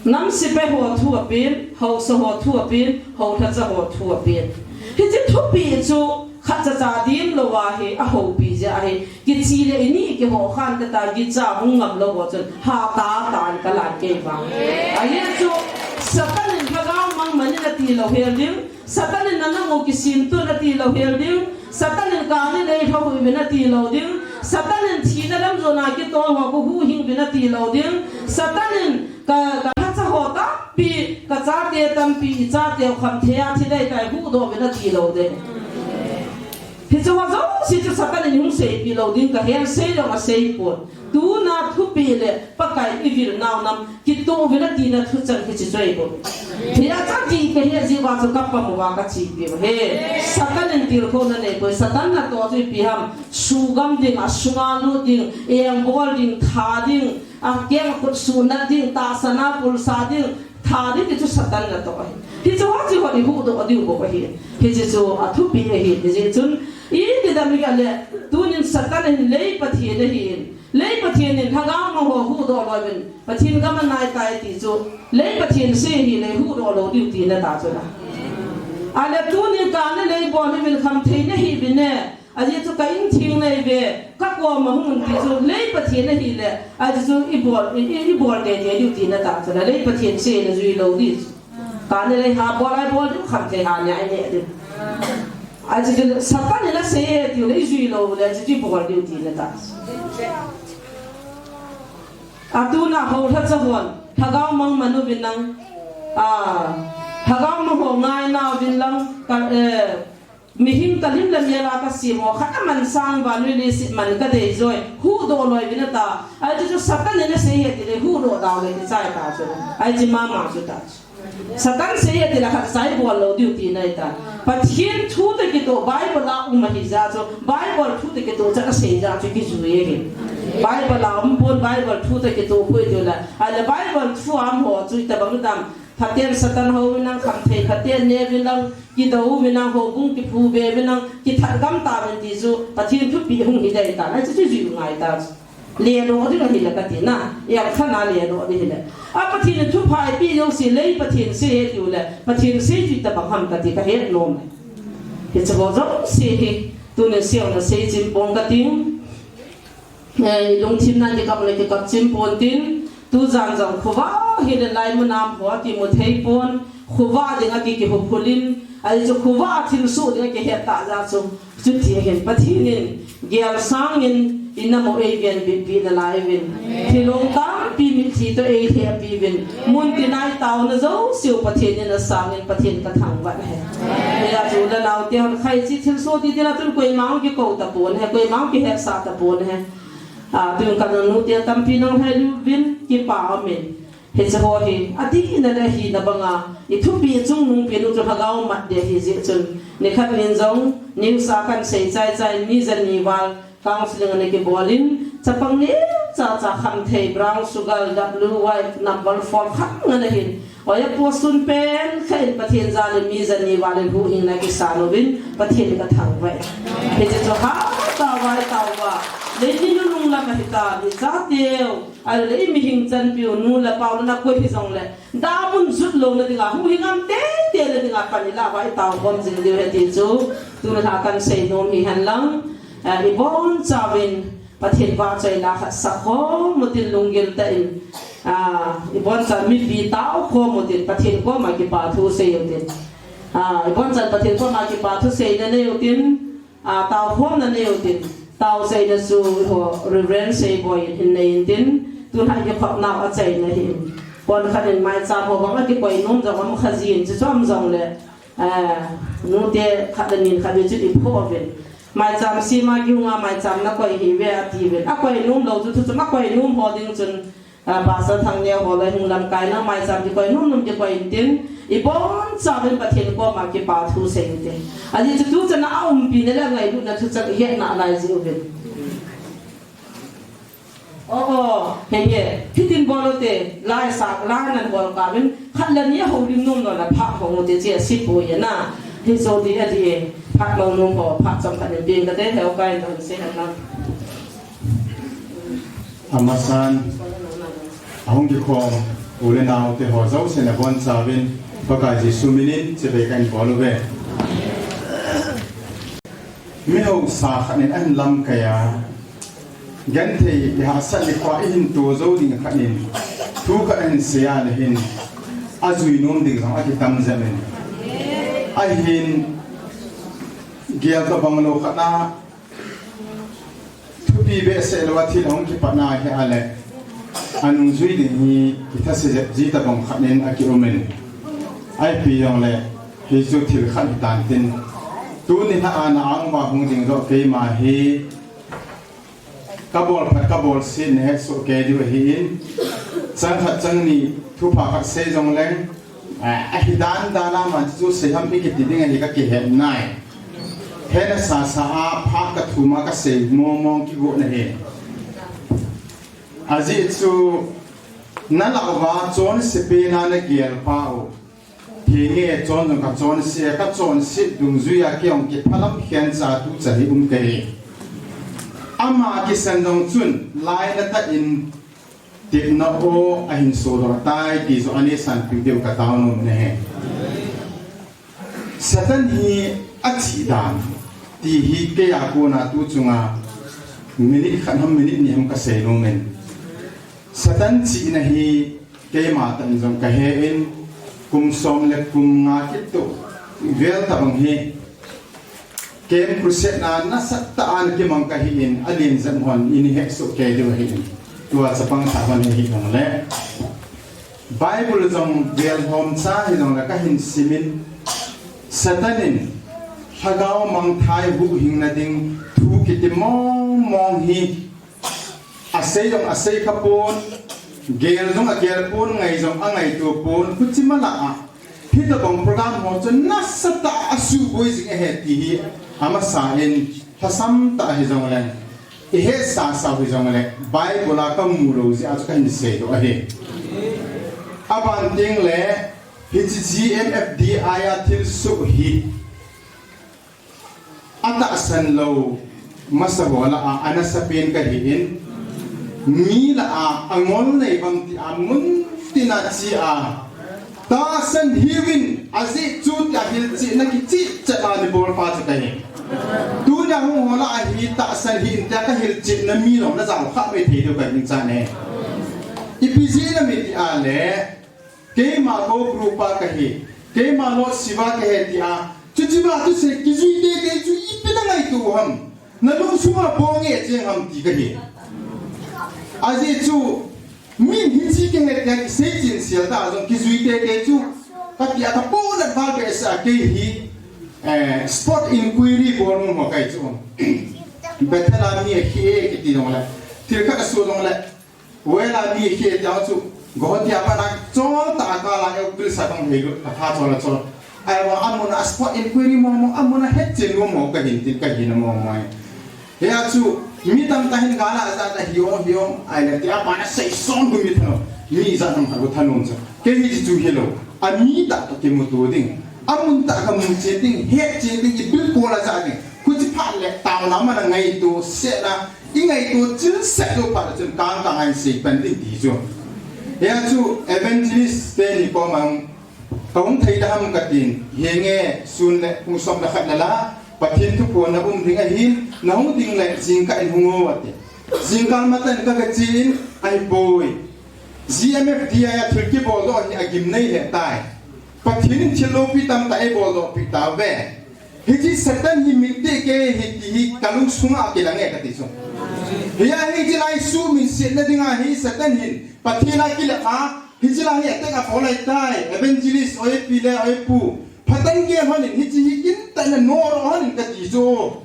Nam sepai ho thu apen, haosa ho thu apen, haolhacha ho thu apen. Hiche thupeh chu khatcha cha din louva hi ahoupi jeh ahi. Kiche le ini kiho khan kata, gicha hung ngam lou ho chun hatah tah in kalan kei vang. Ajeh chu Satan in lhagao mangman in ati lou hel ding. Satan in nana mu kisim tun ati lou hel ding. Satan in kani lei lhoh uvin ati lou ding. Satan in thina lam jona kitol ho khu huhhing uvin ati lou ding. Satan in ka, ka lhacha ho tampi, ka chate tampi, i chate u khamthei a thi dai tai huhdoh uvin ati lou ding. Hiche ho jouse chu Satan in hung seipeh lou ding, ka hensei jong asei pon. Tuna thupeh le Pakai i vil nau nam kitoh uvin atina thuchang hiche chu ahibou. Thei a chang ti kahe jeh uva chu ka pang uva ka chepi uve. Satan in tilkhouna nei poi, Satan natoh chu ipi ham, sugam ding, asunga lut ding, engbol ding, tha ding, akeng khut sunat ding, tahsan a pulsa ding, tha ding ti chu Satan natoh ahi. Hiche ho chu ho i huhdoh diu bou ahi. Hiche chu athupeh ahi, hijeh chun iti dam i le, tunin Satan in lei pathen ahin. Lei pathen in lhagao mang ho huhdoh lou uvin, Pathen gam anai tai ti chu, lei pathen sei hile huhdoh lou diu tina ta chu na. Ale tunin kani lei bol uvin khamthei nahi uvin e, ajeh chu ka in theng nahi uve, ka koma hung un ti chu, lei pathen ahile, ajeh chu i bol, i, i, i bol teitei diu tina ta chu na, lei pathen sei na jui lou di chu. Kani lei ha bol ai bol diu, khamthei ha neh ai neh diu. Ajeh chu Satan in asei e tiu le i jui lou le, ajeh chu i bol diu tina ta. Atuna haolhacha hon, lhagao mang man uvin lang, a, lhagao mang ho ngaina uvin lang, ka, eh, mihem ka lim le mel a ka sem ho khat aman sang uva, nui le sit man ka dei joi, huhdoh lou uvin ata. Ajeh chu Satan in asei e ti le huhdoh dau le ti chai ta chu. Ajeh mama chu ta chu. Satan sei e ti le khatcha i bol lou diu tina ahi ta. Pathen thu toh kitoh, Bible a um ahi jeh chu, Bible thu toh kitoh chan asei jeh chu kijui ahi. Bible a um pon, Bible thu toh kitoh poi tiu le. Ale Bible thu a um ho chu itobang dam. Phaten Satan hou uvin lang, khamthei phaten ne uvin lang, kidou uvin lang, houbung kiphu be uvin lang, kithat gam tauvin ti chu, Pathen thupeh hung hi dei ta. Ajeh chu jui ngai ta chu. Ledoh ding ahile kati na, eng khat na ledoh ding hile. A Pathen in thupha eipeh jouse lei pathen sei e tiu le, pathen sei chu itobang ham kati ka het nom e. Hiche ho jouse hi, tunin seina sei chim pon kating. Eh, i lungthim nan kikap le kikap chim pon tin, tujan jong khovah hile laimun a um ho kimu thei pon, khovah ding a ki, kihuphul in, ajeh chu khovah a thilsoh ding a kihet tah jeh chu, Chuti ahin Pathen in gel sangin i nam u eiven bitpi nalai uvin. Thilong tampi mitlhi toh eilhehpi uvin. Muntin a i taona jouse u Pathen in asangin Pathen ka thangvah e. Hijeh chun u le nao te hon khaichi thilsoh ti ding a tun koima hung kikou tapon ahi, koima hung kihetsah tapon ahi. A, tun ka nanu te tampi nang hel uvin kipa umin. Hiche ho hi, adihna le ahina banga, i thupeh chungnung pen u chu lhagao mat ding ahi jeh chun, nikhat nin jong, news a kan sei chai chai, mi jani val, counseling ana kibol in, chapang neocha cha khamthei, brown sugar, W Y, number four, khat ngan ahin. Oya post un pen, kha in Pathen jal in mi jani val in huhhingna kisan uvin, Pathen ka thangvah e. Hiche chu ha, tao vai, tao va. Lei ni nunung lam ahi ta, ni cha teu. Ahile i mihing chanpiu nu le pau le na koi hijongle, damun jut louna dinga, huhhing ngam teitei na dinga pan i lah uva i taokhom jing diu ahi ti chu, tuni lha kan seinom hi hen lang, eh, i bonchauvin Pathen vahchoi la khat sakhom utin lunggil tah in, ah, i bonchauva mipi taokhom utin Pathen koma kipa thu sei utin. Ah, i bonchauva Pathen koma kipa thu seina nei utin, A, taokhomna nei utin, taochaina chu ho Reverend Seiboi in hin nei intin, tun hai kikhopnau achaina ahin. Pon khat in maicham ho bang akikoi nom jong um kha jin, chuchu um jongle, eh, nute khat le nin khat vei chu i pho uvin. Maicham sima kihunga maicham nakoi hiuve atiuvin. Akoi nom lou chu thuchom akoi nom ho ding chun, Ah, Pastor Thangneo ho le hung lamkai na maicham kikoi, nom nom kikoi intin, ibonchauvin Pathen koma kipa thu sei inte. Ajeh chu tuchan a umpi na le ngailutna thuchang ihet nalai jiuvin. Oh, oh, henge, hitin bol ute, lai sa, lai nan bol kauvin, khat le ni houlim nom lou le phat hong ute, chia si poi na, hi so di a di, phat mong nom ho, phat chomkhat in peng kate, heu kai don se han na. Amasan, ahung kikhom, u le nao te ho jouse nabonchauvin, Pakai Jesu minin, chibai kahin bol uve. Mi hausa khat in ahin lamkai a, genthei, ihahsat nikho a ihin to jou ding khat in, thu khat ahin sei a le hin, ajui nom ding jong akitam jep in. Ahin, gel tobang lou khat a, thupi behseh lou a thil ahung kipat na hi a le, anungjui ding hi kithase jep ji tobang khat in aki um in. Ipi jong le, hichu thil khat hitan tin. Tuni lha a na angma hung ding joh keima hi, kabol phat kabol set nahet soh kei diu ahin. Chang khat chang ni thupha khat sei jong leng, a, ahi dan dan a man chu sei ham ikiti ding ahi kakihet nai. Hena sasa a phat kathum a kasei mong mong kigo nahi. Ajeh chu nalah uva chonse pen a nagel pa u. Henge chon jong kachonse, kachonse dungjui a kei jong kiphalam khen cha tuchan hi um kahi. Ama kisan jong chun lainatah in tepna o ahin sodoh tai ti jong aneisanpeh diu katao nom in ahi. Satan hi achi dan ti hi kei a kona tu chunga minute khat ham minute ni ham kasei nom in. Satan chihna hi keima tah in jong kahe in, kum som le kum nga kit vel tobang hi Camp Crusade na nasatah a ana kimang kahi in, alen jep hon in ihet soh kei diu ahi in. Tua chapang tah hon hi hijong le, Bible jong vel hom cha hijong le kahin sim in, Satan in lhagao mangthai huhhingna ding thu kiti mong mong hi asei jong asei kha pon, gel jong agel pon, ngai jong angaito pon, khuchi mala a hitobang program ho chu nasatah a asuboi jing ahi ti hi amasa in lhasam tah hijong le, ihet sasa hijong le, Bible a kamu lou jeh a chu kahin seidoh ahi. Aban teng le, hiche G M F D I a thilsoh hi atahsan lou masa ho lah a, anasa pen kahi in, mi lah a, angol nei bang ti a, mun tin a che a, tahsan hiuvin, ajeh chu tia hilchetna kicheh chet a nabol pa chu kahi. Tunia hung ho lah a hi tahsan hih in tia kahilchetna mi jong najao kha mai thei diu kahin chan e. Ipi jeh ham iti a le, keima core group a kahi, keima Lord Shiva kahi tia, chuche ba chu sei kijui teitei chu ipi nangaito u ham, nalung sunga bol nge cheng ham ti kahi. Ajeh chu, min hiche kahi tia kisei chen sel ta jong kijui teitei chu, kati a kapohnat val behseh a kei hi, eh, spot inquiry bol nom ho kahi chu. Bethel a mi ahi e kiti jong le, thil khat asoh jong le, Well a mi ahi tia chu, Guwahati a pat a chol tah a kal a April sa bang hei lut, atha chol a chol. Ahivang amun a spot inquiry mo mo, amun a hetchen mo mo kahin tin kahin mo mo e. Hia chu, mi tamtah hin gal a jat a hi o, hi o, ahile tia pat a seison gu mi thanom, mi ijat ham khat gu thanom chu. Kei hi chu hilou, ami tah toh kimuto ding, amun tah kamu chen ding, hetchen ding, ibilkol a jat ding. Khuchi phat le taona man a ngaito seh na, ingaito chil seh jou phat chun kang kang a hin sei pan ding ti chu. Hia chu evangelist teni koma kahung thei da ham katin, henge sun le kum som le khat le la, Pathen thuphonna um ding ahin, nahung ding le jingkah in hung o ati. Jingkah matah in kaga che in, ahipoi. G M F D I a thil kibol doh hi agim nei lheh tai. Pathen in thil loupi tamtah eiboldoh peh tauve. Hiche Satan hi min teh kei hi ti hi kalung sunga kilang e kati chu. Hia hiche lai suhminsetna dinga hi Satan hin Pathen a kilep a, hiche lai hi attack abol ahitai, evangelist, oipi le oipu. Phatah in gel hon in, hiche hi gimtah in nanodoh hon in kati chu.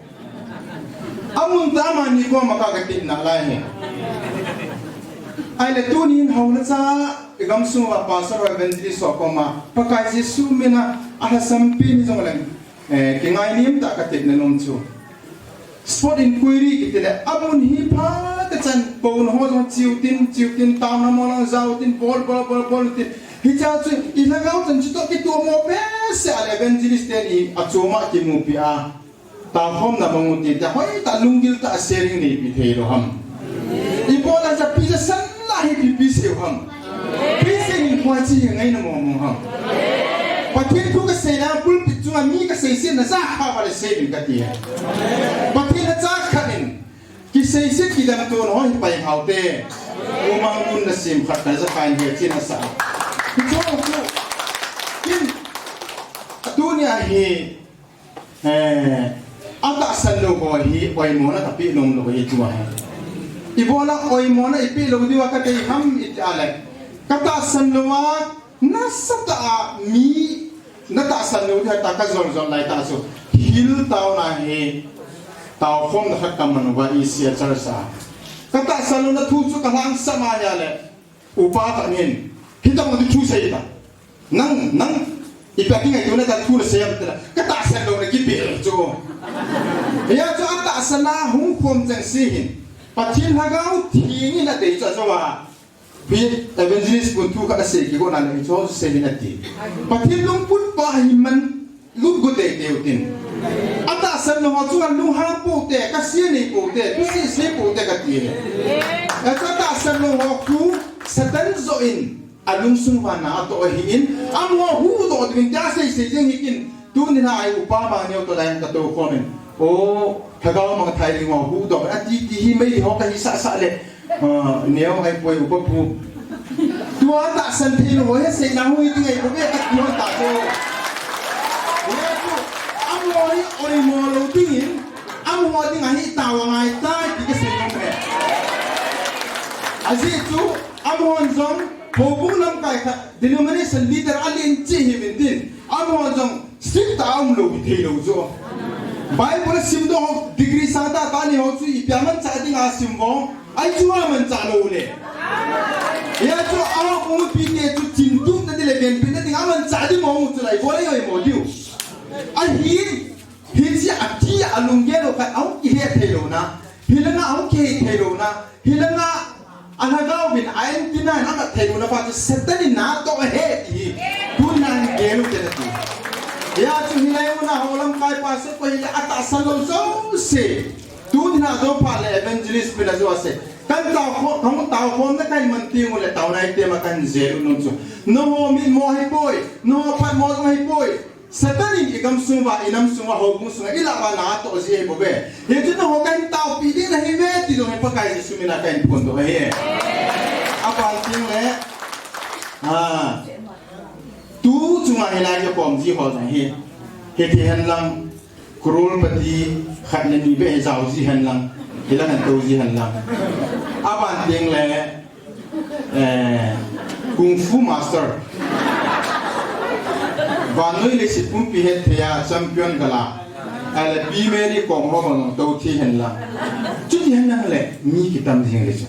Amun tah a amani koma ka, katepna lai hi. Ahile tunin houna cha, i gamsung uva Pastor ho Evangelist ho koma, Pakai Jesu mina, alhasampi ni jongleng, eh, kingainem tah katepna nom chu. Spot inquiry kiti le, amun hi phat tah chan, pon ho jong chiu tin, chiu tin, taona mo lang jao tin, bol, bol, bol, bol tin. Hicha chu, i lhagao chan chu toh kitomo behseh a le Evangelist teni, achom a kimupi a. Taokhomna bang u ti, tia hoitah lunggil tah a sharing neipi thei lou ham. Ibola japi jasan la hi ipi sei u ham. Ipi sei in koi chi hi ngaina mong mong ham. Pathen thu kaseina pulpit chunga mi kaseisetna jakha uva le sei in kati. Pathen a cha khat in kiseiset kidemtona ho hi pai hao te. Umang un na sim khat ka ja khan he chin asa. Kicho chu. Kin. Tunia hi Eh, atahsan lou ho hi oimona kapeh nom lou hi tua hi. Ibola oimona ipeh lou diuva kadei ham iti a le. Katahsan lou a, nasatah a mi, natahsan lou diu tah kajol jol lai tah chu. Hil taona hi, taokhomna khat kaman uva E C A church a. Katahsan louna thu chu kalhangsam a hi a le. Upa khat in, hitobang thu sei ta. Nang, nang, ipi a kingaitona tah thu nasei am tila. Katahsan louna kipel chu. Hia chu atahsan a hung khom chengse hin. Pathen Lhagao Theng in adei chu ajou a. Hi evangelist pun thu khat asei kigona le hichu sei hin ati. Pathen lungput pa hi man Lut gu teitei u tin. Atahsan lou ho chu alunghang pou te, kasia nei pou te, tusih sei pou te kati. Achu atahsan lou ho khu Satan joh in alungsung uva na atoh ahin, amaho huhdoh ding in tia sei sei jeng hi kin. Tuni na a upa ma neo toh lai in katou khom in. O, Lhagao mangthai ding ho huhdoh ati ti hi mei ho kahisah sah le. Ah, neo ahipoi upa pu. Tua tahsan thei lou ho hi seina hung hi ding ahipoi ve kati hon ta chu. Ve chu, amaho hi oimo lou ding in, amaho ding ahi tao angai tai ti kasei nom e. Ajeh chu, amahon jong, houbung lamkai khat, denomination leader alen cheh hi min tin, amahon jong, Sim tah a um lou, thei lou chu. Bible a sim doh ho, degree sang tah tah nei ho chu, ipi a manchah ding a sim vong. Ahi chu amanchah lou le. Hia chu a umpi te chu chintupna ding le venpina ding a manchah ding mo chu lai, bol ei oi mo diu. Ahin, hiche a ti a lunggel lou khat, ahung kihe thei louna. Hilanga ahung kihe thei louna. Hilanga A Lhagao vin a antenna in amat thei louna pa chu Satan in natoh ahi ti hi. Tun nang gel u te nati. Hia chu hilai muna ho lamkai pa se ko hile atahsan lou jouse. Tun na jo pa le evangelist pina jouse. Kan tao kho, kan tao khom na kan man ti mu le tao nai te ma kan jel u nun chu. Nangho mitmo ahipoi. Nangho phatmo jong ahipoi. Satan in i gamsung uva, i namsung uva, houbung sunga, i lah uva natoh ji ahi bouve. Hichu nangho kahin taopi ding nahi uve, ti jong hi Pakai Jesu mina kahin phondoh ahi. Aban teng le, ah, tu chunga hilai kakom ji ho jong hi. Hiti hen lang, crorepati khat le ni beh hi jao ji hen lang, hilang hin tou ji hen lang. Aban teng le, Eh, Kung Fu Master. Vannoi leiset pumpi hetthei a champion gala. Ahile Pi Mary kom ho bang tou thei hen lang. Chuti hen lang le mi kitam jing le chu.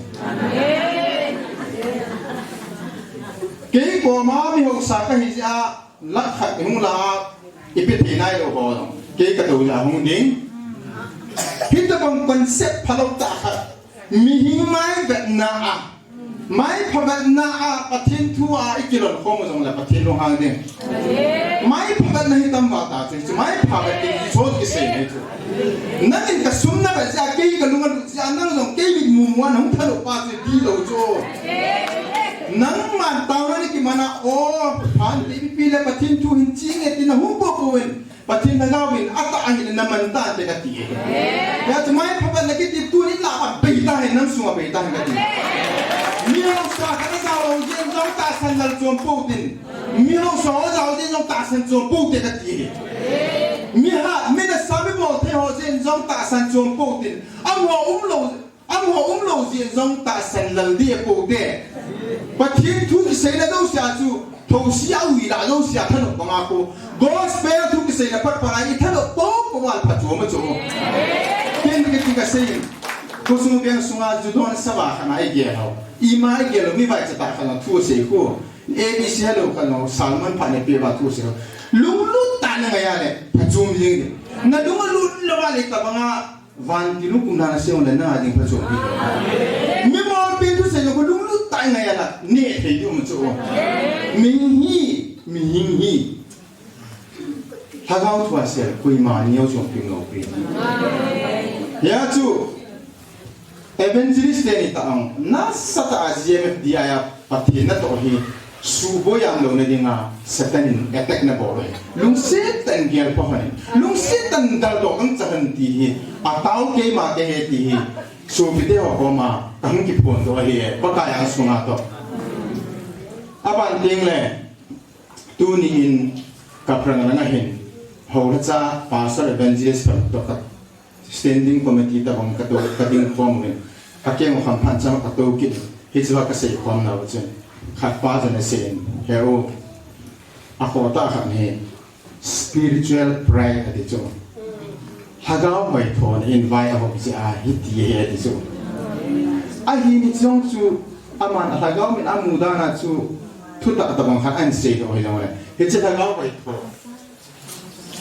Kei koma mi hausa kahi jeh a lakh khat hung la a ipi thei nai lou ho. Kei katou jeh a hung ding. Hitabang concept phalou tah khat. Mihem mai vetna a, mai pha vetna a, Pathen thu a i kilon khom u jong le Pathen lunghang ding. Mai pha vetna hi tam va ta chu, chu mai pha vet ding hi chon kisei nei chu. Nangin ka sum na vet jeh a, kei ka lung a lut jeh a, nang jong kei mit mum muan hung thalou pa chu di lou chu. Nangman taona ni kimana, o, phan ti pi le Pathen thu hin chi nge ti na hung po po in. Pathen Lhagao in atah ahile naman tante kati. Hia chu mai pha vetna kiti tunin lah a bei tahen, nam sunga bei tahen kati. Mi hausa khat a jao ho jeh in jong tahsan lal chom pou tin. Mi hausa ho jao jeh in jong tahsan chom pou te kati. Mi hat, mi nasa mi bol thei ho jeh in jong tahsan chom pou tin. Amaho umlou Amaho umlou jeh in jong tahsan lal ding apou te. Pathen thu kiseina jouse a chu, thousia uilah jouse a thanop banga khu. Gospel thu kiseina pat banga i thanop pou pou val phat chu ma chu. Ken kati kasei in. Khosung veng sunga ju don sava khat na igel ho. Ima igel ho, mi vaicha tah khat na thu sei khu. A B C hello khat na, sermon phat na pe va thu sei ho. Lunglut tah na ngai a le, phachom jing ding. Na lung lut lou va le tabang a, vantil lungkum dan a sei ho le na ding phachom ding. Mi mol pen thu sei ho lunglut tah ngai a la, ne thei ding um chu. Mi hi, mihing hi. Lhagao thu a sei, koima neo chom ping lou pi. Hia chu, evangelist te ni ta ang, nasatah a G M F D I a Pathen natoh hi, suboi jam louna dinga, Satan in attack na bol hi. Lungset tah in gel pha hon in, lungset tah in daldoh kang cha hon ti hi, atao keima te he ti hi, sopite ho koma, kahung kiphondoh ahi, Pakai angsunga toh. Aban teng le, Tuni in ka phrang langa hin, houlacha pastor evangelist phat toh ka standing committee tabang ka to, ka ding khom uvin. Ka keng u kham phat chang ka to kit. Hichea ka sei khom nau chun. Khat pa chun asei in, he u, akhoh tah khat hi spiritual pride ati chu. Lhagao hoithona in vai ahop jeh a hiti ahi ati chu. Ahi ni jong chu aman alhagao min amu dan a chu thutah tabang khat ahin seidoh hi jong le. Hiche lhagao hoitho.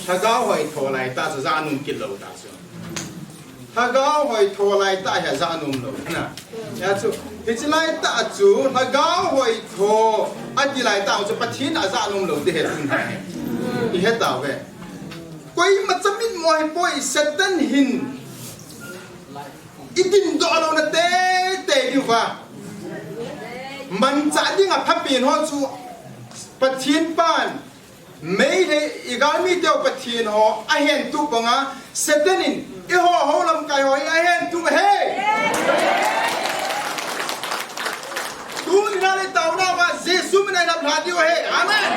Lhagao hoitho lai tah chu ja nom kit lou tah chu. Lhagao hoitho lai tah hi ja nom lou na. Hia chu, hiche lai tah chu, lhagao hoitho, ati lai tah chu Pathen a ja nom lou ti hi tun hi. I he tauve. Koima cha mitmo ahipoi Satan hin. I dindoh louna teitei diuva. Manchah dinga phapen ho chu Pathen pan. Meitei i galmi teu Pathen ho ahen tup banga Satan in eiho ho lamkai ho hi ahen tup ahi. Tuni a le taona a Jesu min a i lhaplha diu ahi. Amen.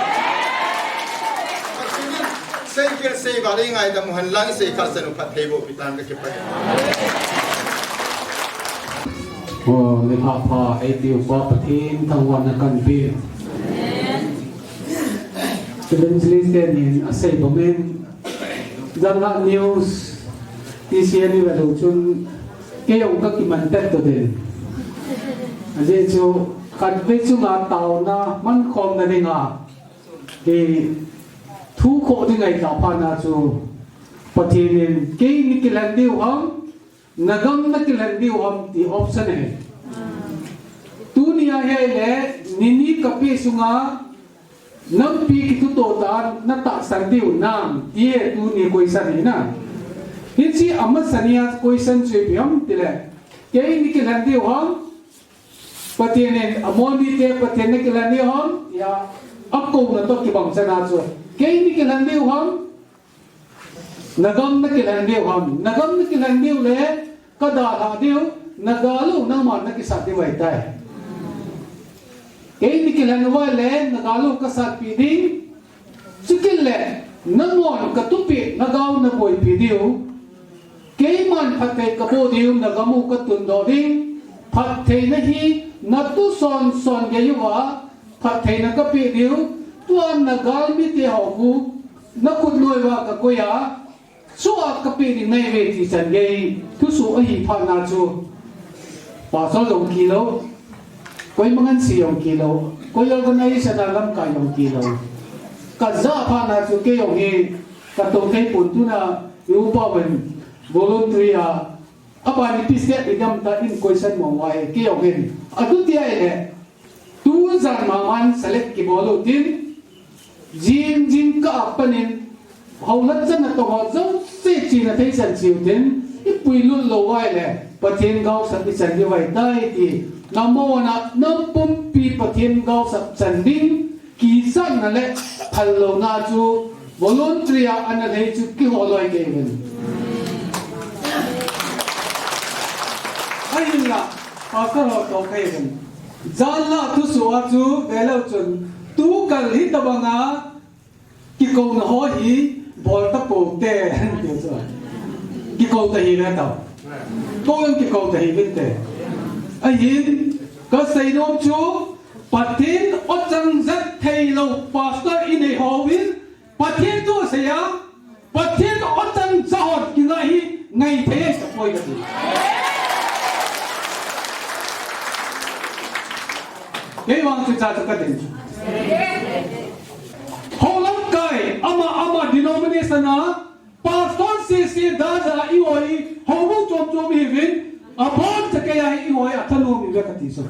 Pathen in seikhel seival i ngaidam u hen lang i seikhel seival u phattheiboh pi tan ka kipah e. O, ni pha pha, eiti upa Pathen thangvahna kahin pe. Evangelist tenin asei bangin, Janlhah news, T C N i vet u chun, kei jong ka kiman tet to den. Ajeh chu, khatvei chunga taona mankhomna dinga, hi thu khoh ding ahi tah phat na chu, Pathen in, keini kilhen diu ham, nagam na kilhen diu ham ti option ahi. Tuni a hi ahile, nini kapi sunga, nampi kithuto tah a natahsan diu nam, ti hi tuni question hi na. Hiche amasa nia question chu ipi ham tile, keini kilhen diu ham, Pathen in, amol mite Pathen na kilhen diu ham, tia, akouna toh kibang chan a chu, keini kilhen diu ham, nagam na kilhen diu ham, nagam na kilhen diu le, kadalhah diu, nagal u nangman nakisat diu ahitai. Keini kilhen uva le, nagal u kasatpi ding, chukit le, nanghon katupeh, nagal u naboipi diu. Keiman phatthei kaboh diu, nagam u katundoh ding. Phattheina hi, natu son son gei uva, phattheina kapeh diu. Tua nagalmite ho khu, nakhut noi uva kakoi a, chua kapeh ding nahiuve ti chan gei, thusoh ahi phat na chu. Pastor jong kilou, koima ngansi jong kilou, koi organization a lamkai jong kilou. Kajah phat na chu kei jong hi, katou thei pon tuna, i upa uvin, voluntary a, aban ipi step i dam ta in question mo uva e, kei jong hin. Atu tia ile, tujan maman select kibol u tin, jing jingkah a panin, houlhat chan natong ho jouse chena thei chan cheu tin, i puilut lou uva ile, Pathen gaosap i chan diu ahitai ti, namona, napumpi Pathen gaosap chan ding, kichatna le phallouna chu voluntary a ana lhei chu kiho loi kei uvin. Ahinla, pastor ho tou kei uvin. Janlhah thusoh a chu velou chun, tukal hitobanga kikouna ho hi bol tapou te, ti chu. Kikou ta hi ve tau. Kou jong kikou ta hi vin te. Ahin, kasei nom chu, Pathen o chang jat theilou pastor inei hon, Pathen thu asei a, Pathen o chang jat hon kingai hi ngai thei ahi tapoi kati. Kei vang chu cha chu ka ding chu. Hou lamkai, ama, ama denomination a, pastor sese da ja i oi, houbung chom chom i vin, abon cha kei a i oi, a thanom i ve ka ti chu.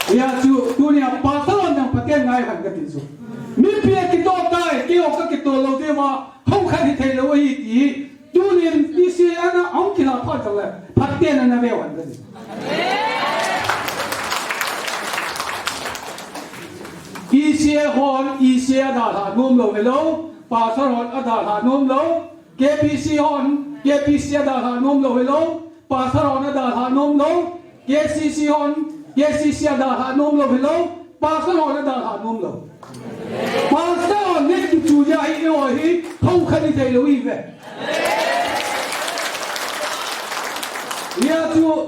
Hijeh chun, tunia pastor hon jong Pathen ngai hen ka ti chu. Mipi a kitoh tai, keiho ka kitoh lou diu va, hou khat hithei lou ahi ti hi, tunin, E C A na ahung kilha phat jongle, phaten ana ve u hen ka ti. E C A hon, E C A dalha nom lou hilou, pastor hon adalha nom lou, K B C hon, K B C adalha nom lou hilou, pastor hon adalha nom lou, K C C hon, K C C adalha nom lou hilou, pastor hon adalha nom lou. Pastor hon neh kichu jeh a hi, eiho hi, hou khat hithei lou i ve. Hijeh chun,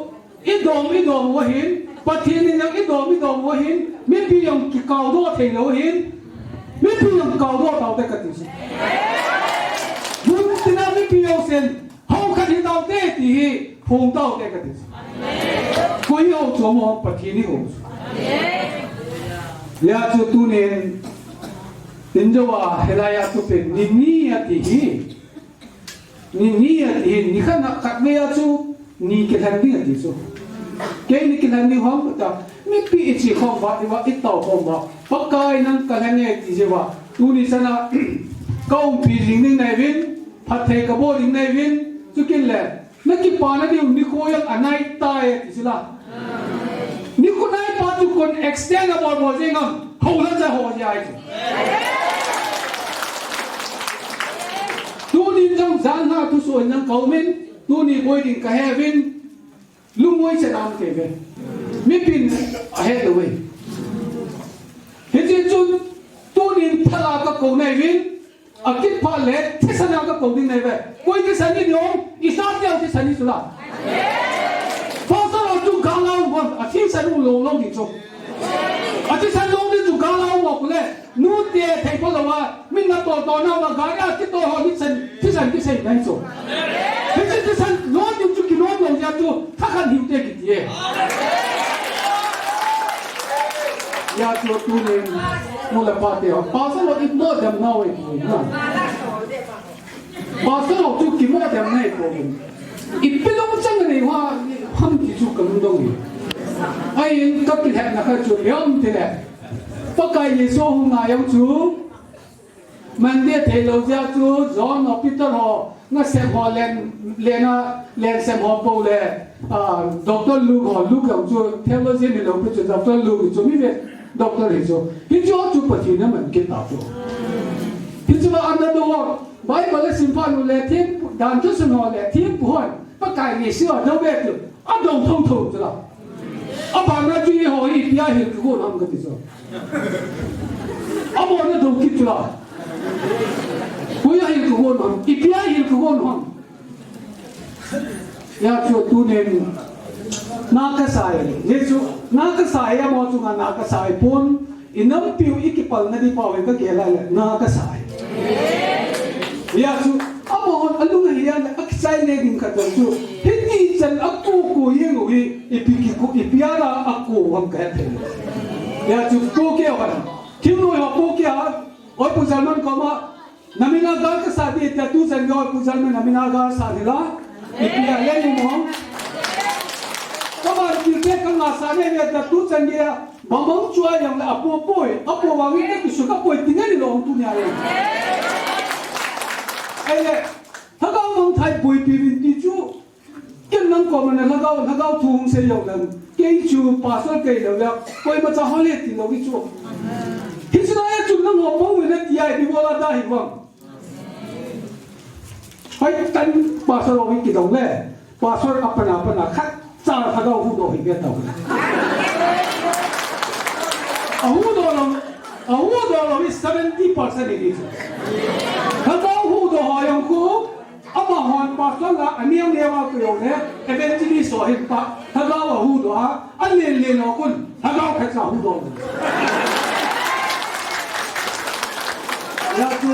i dom, i dom u ahin, Pathen in jong i dom, i dom u ahin, mipi jong kikao doh thei lou ahin, mipi jong kao doh tau te ka ti chu. Mun tina mipi jousen, hou khat hi tau te ti hi, phong tau te ka ti chu. Koi hou chu mo, Pathen i hou chu. Hijeh chun tunin, in jouva, hilai a chu pen, ni ni a ti hi. Ni ni a ti hi, ni khat na khatvei a chu, ni kilhen ding a ti chu. Kei ni kilhen ding ham ta, mipi i chi khom va, i va, i tao khom va. Pakai nang ka lhen e ti jeh va. Tuni chan a, ka umpi jing ding nei vin, phatthei ka bol ding nei vin, chu kin le. Na kipana diu nikho jong anai tai ti chu la. Nikho nai pa chu kon extend a bol bol jeng am, hou la cha ho jeh ahi chu. Tunin jong jan na thusoh in jong ka um in, tuni boi ding ka he uvin, lungmong chet a um kei ve. Mipin ahet lou ve. Hiti chun, tunin phala ka kou nai uvin, akit phat le, thisan a ka kou ding nei ve. Koi thisan in jong, i sa teu thisan in chu la. Pastor chu gal a um hon, a thisan u lou lou ding chu. A thisan lou ding chu gal a um u le, nu te thei pha lou a, min na to to na va gal a, ki to ho thisan, thisan kisei nei chu. Hiche thisan lou ding chu kinom lou jeh chu, tha khan hiu te kiti e. Hijeh chun tunin, nu le pa te ho, pastor ho i mo dem nau e, na. Pastor ho chu kimo dem nei po. Ipi lungchang nei ham ti chu ka lungdong e. Ahin ka kilhepna khat chu ipi ham ti le, Pakai Jesu hung nai jong chu, Monday thei lou jeh chu, John ho, Peter ho, nasem ho len, len a, len sem ho po le, ah, Doctor Luke ho, Luke ho chu theologian hilou pi chu, Doctor Luke chu mi ve, doctor hi chu. Hichu chu Pathen in aman kit ta chu. Hichu ana dong, Bible a sim phat u le, thempu, dan thusun ho le, thempu hon, Pakai Jesu a dou ve chu. Adong thong thong chu la. Abana chu eiho hi ipi a hil kigon ham ka ti chu. Abona dong kit chu la. Koi a hil kigon ham, ipi a hil kigon ham. Hijeh chun tunin na ka sa e. Jesu, na ka sa e, amaho chunga na ka sa e pon. I nampiu i kipalna ding pau hi ka gel a le, na ka sa e. Hijeh chun, amahon alung ahi a le, akichai le ding khat jong chu, hiti chan a ko ko jeng u hi, ipi kiku, ipi a la a ko ham ka het thei. Hijeh chun, ko ke a, thil noi ho ko ke a, oi Pu Jalman koma, Na min a gal ka sa ding tia tu chan gei Pu Jalman na min a gal sa ding la. Ipi a le ni mo. Ka ban ti te ka nga sa ne ne tia tu chan gei a. Bang bang chu a jong le a po poi. A po vang in te kisu ka poi ti nge ni lo tu nia le. Ai le. Lhagao mangthai poi pi vin ti chu. Ken nang koma na lhagao, lhagao thu hung sei jong leng. Kei chu pastor kei lou ya, koima cha ho le ti lou hi chu. Hichu na e chu nangho bou na ti ai, mi bola da hi vang. Hai tan pastor o hi kidong le. Pastor a pana pana khat cha lhagao huhdoh hi ve tau. A huhdoh lou, a huhdoh lou hi seventy percent hi chu. Lhagao huhdoh ho jong khu, Amahon pastor la, aneo neo a koi jong le, evangelist ho hin pa, lhagao a huhdoh a, alen len ho khun, lhagao khat cha huhdoh. Ya chu.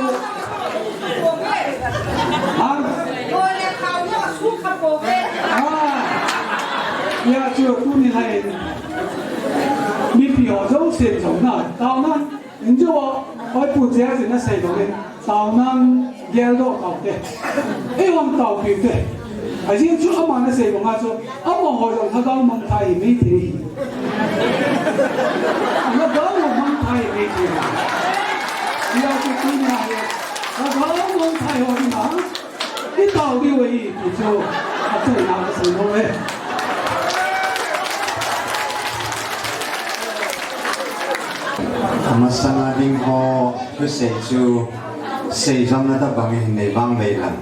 Ha? Ya chu, tuni lai. Sem jong na, taona, injo, hoi pu che a jin na sei jong le, taona, gel do tao te. Ei hon tao pi te. A jin chu ama na sei jong a chu, ama ho jong lhagao mangthah hi mei thei hi. Lhagao mangthah hi mei thei hi. Ia chu tu na hi. Lhagao mangthah ho hi na. I tao diu ahi, ti chu, achaina kasei nom e. Amasanga ding ho, thusei chu, seijamna tabang in nei vang vei lang.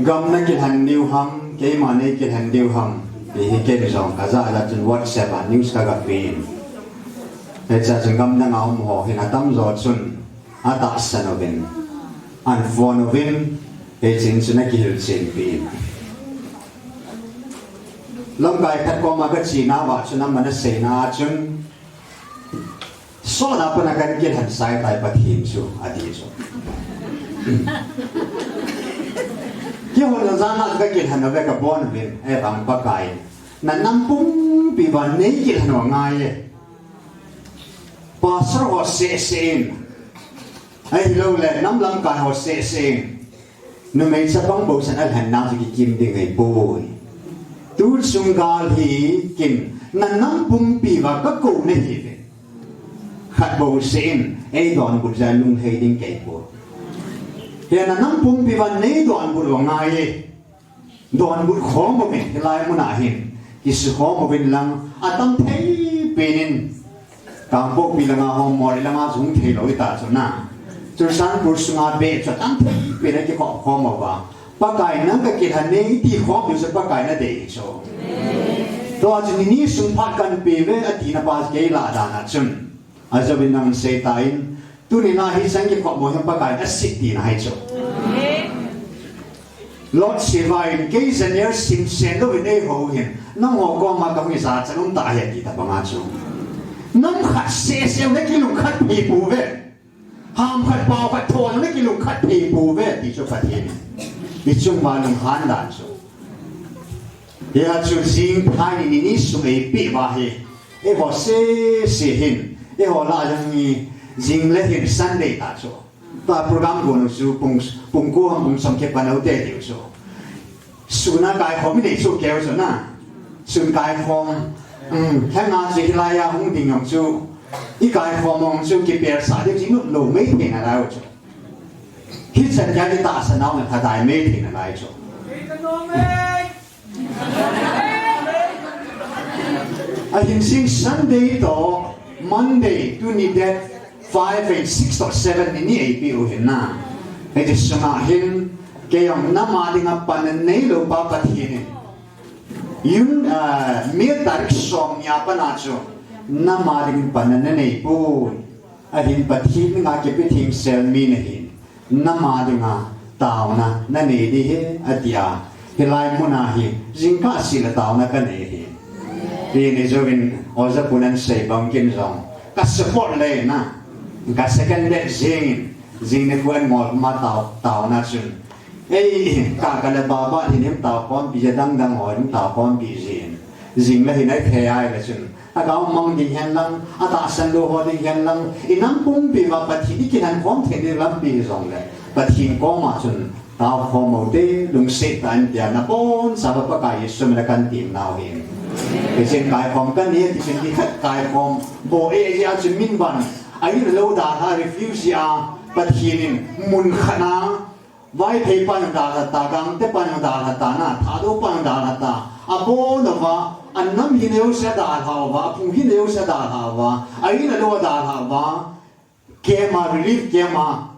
Gam na kilhen diu ham, keima nei kilhen diu ham, ti hi ken jong, kajah jat chun WhatsApp a news kaga pen. Hiche a chun gamdang a um ho hin atamjo chun, atahsan uvin, ahin phone uvin, hiche in chun akihil chenpi in. Lamkai khat koma kache nauva chun, aman aseina a chun, sot a pat a kakilhen sai tai Pathen chu, ati chu. Kihol jana kakilhen uve kabon uvin, ahivang Pakai in, na nam pumpi uva nei kilhen u angai e. Pastor ho seh seh in, ahilouleh nam lamkai ho seh seh in, numei chapang bou chan alhen nau chu kikim ding ahipoi. Tu chung gal hi kin, na nam pumpi uva kakou nahi uve. Khat bou seh in, ei donbut jeh a lunglhai ding kei poi. Hia na nam pumpi uva nei donbut u angai e. Donbut khom uvin, hilai mun a hin, kisukhom uvin lang, atam thei pen in, Kangpokpi langa ho, Moreh langa jong thei lou hita chu na. Churachandpur sunga beh chu atam thei pen a kikhop khom uva. Pakai nang kakilhen e, iti khom diu chu Pakai nadei chu. Tua chu ni ni sung phat kahin pe uve, ati na pa kei lah dan a chun. Ajouvin nang sei tan, tuni na hi sang kikhop mo hi Pakai in asit tina ahi chu. Lord Shiva in kei Daniel simsen louvin eihou hin, nangho koma kahung ijat chan um ta ahi ati tabang a chu. Nam khat seh seh u na kilungkhat phei pouve. Ham khat pao khat thon u na kilungkhat phei pouve ti chu Pathen in. I chung uva lunghan dan chu. Hia chu jing thai ni ni sung eipeh uva hi. Eiho seh seh hin. Eiho lah jong hi jing le hin Sunday ta chu. Tua program gon u chu pung, pung ko ham pung som kipat u te diu chu. Sun a kaikhom i nei chu keu chu na. Sun kaikhom. Um, lhanga chu hilai a hung ding jong chu. I kaikhom jong chu kipel sah diu chu i nop lou mei thei nalai u chu. Hichan gei a kitahsan nau na lhadai mei thei nalai chu. Ahin jing Sunday toh Monday, tuni date five and six toh seven ni ni eipeh u hin na. Hiche sunga hin kei jong nam a dinga panna neilou pa Pathen in. June, ah, May tarik som ni a pat a chu nam a dingin panna nanei poi. Ahin Pathen dinga kipe thengsel mi nahin, nam a dinga taona nanei ding ahi, ati a. Hilai mun a hi, jingkah seh le taona kanei ahi. Hijeh chun, Oja Pu in asei bang ken jong, ka support le na, ka second date jing in, jing nikho an ngol ma tao, taona chun. Ei, ka, ka le baba hin him tao khompi, ja dang dang ho him tao khompi jin. Jing le hin ai thei ai le chun. Lhagao mang ding hen lang, atahsan lou ho ding hen lang, i nam pumpi uva Pathen i kihen khom thei ding lampi hi jong le. Pathen koma chun, tao khom u te, lungset tah in tia nabonchauva Pakai Jesu min a kahin tem nau ahi. Hichun kaikhom kanei, tichun nikhat kaikhom, bou e, e, a chun min ban, a in lou dalha refugee a, Pathen in mun khat a, Vaiphei pan dalha ta, Gangte pan dalha ta, na, Thadou pan dalha ta. Abon uva, anam hi neocha dalha uva, aphung hi neocha dalha uva, a in a lou dalha uva. Camp a, relief camp a,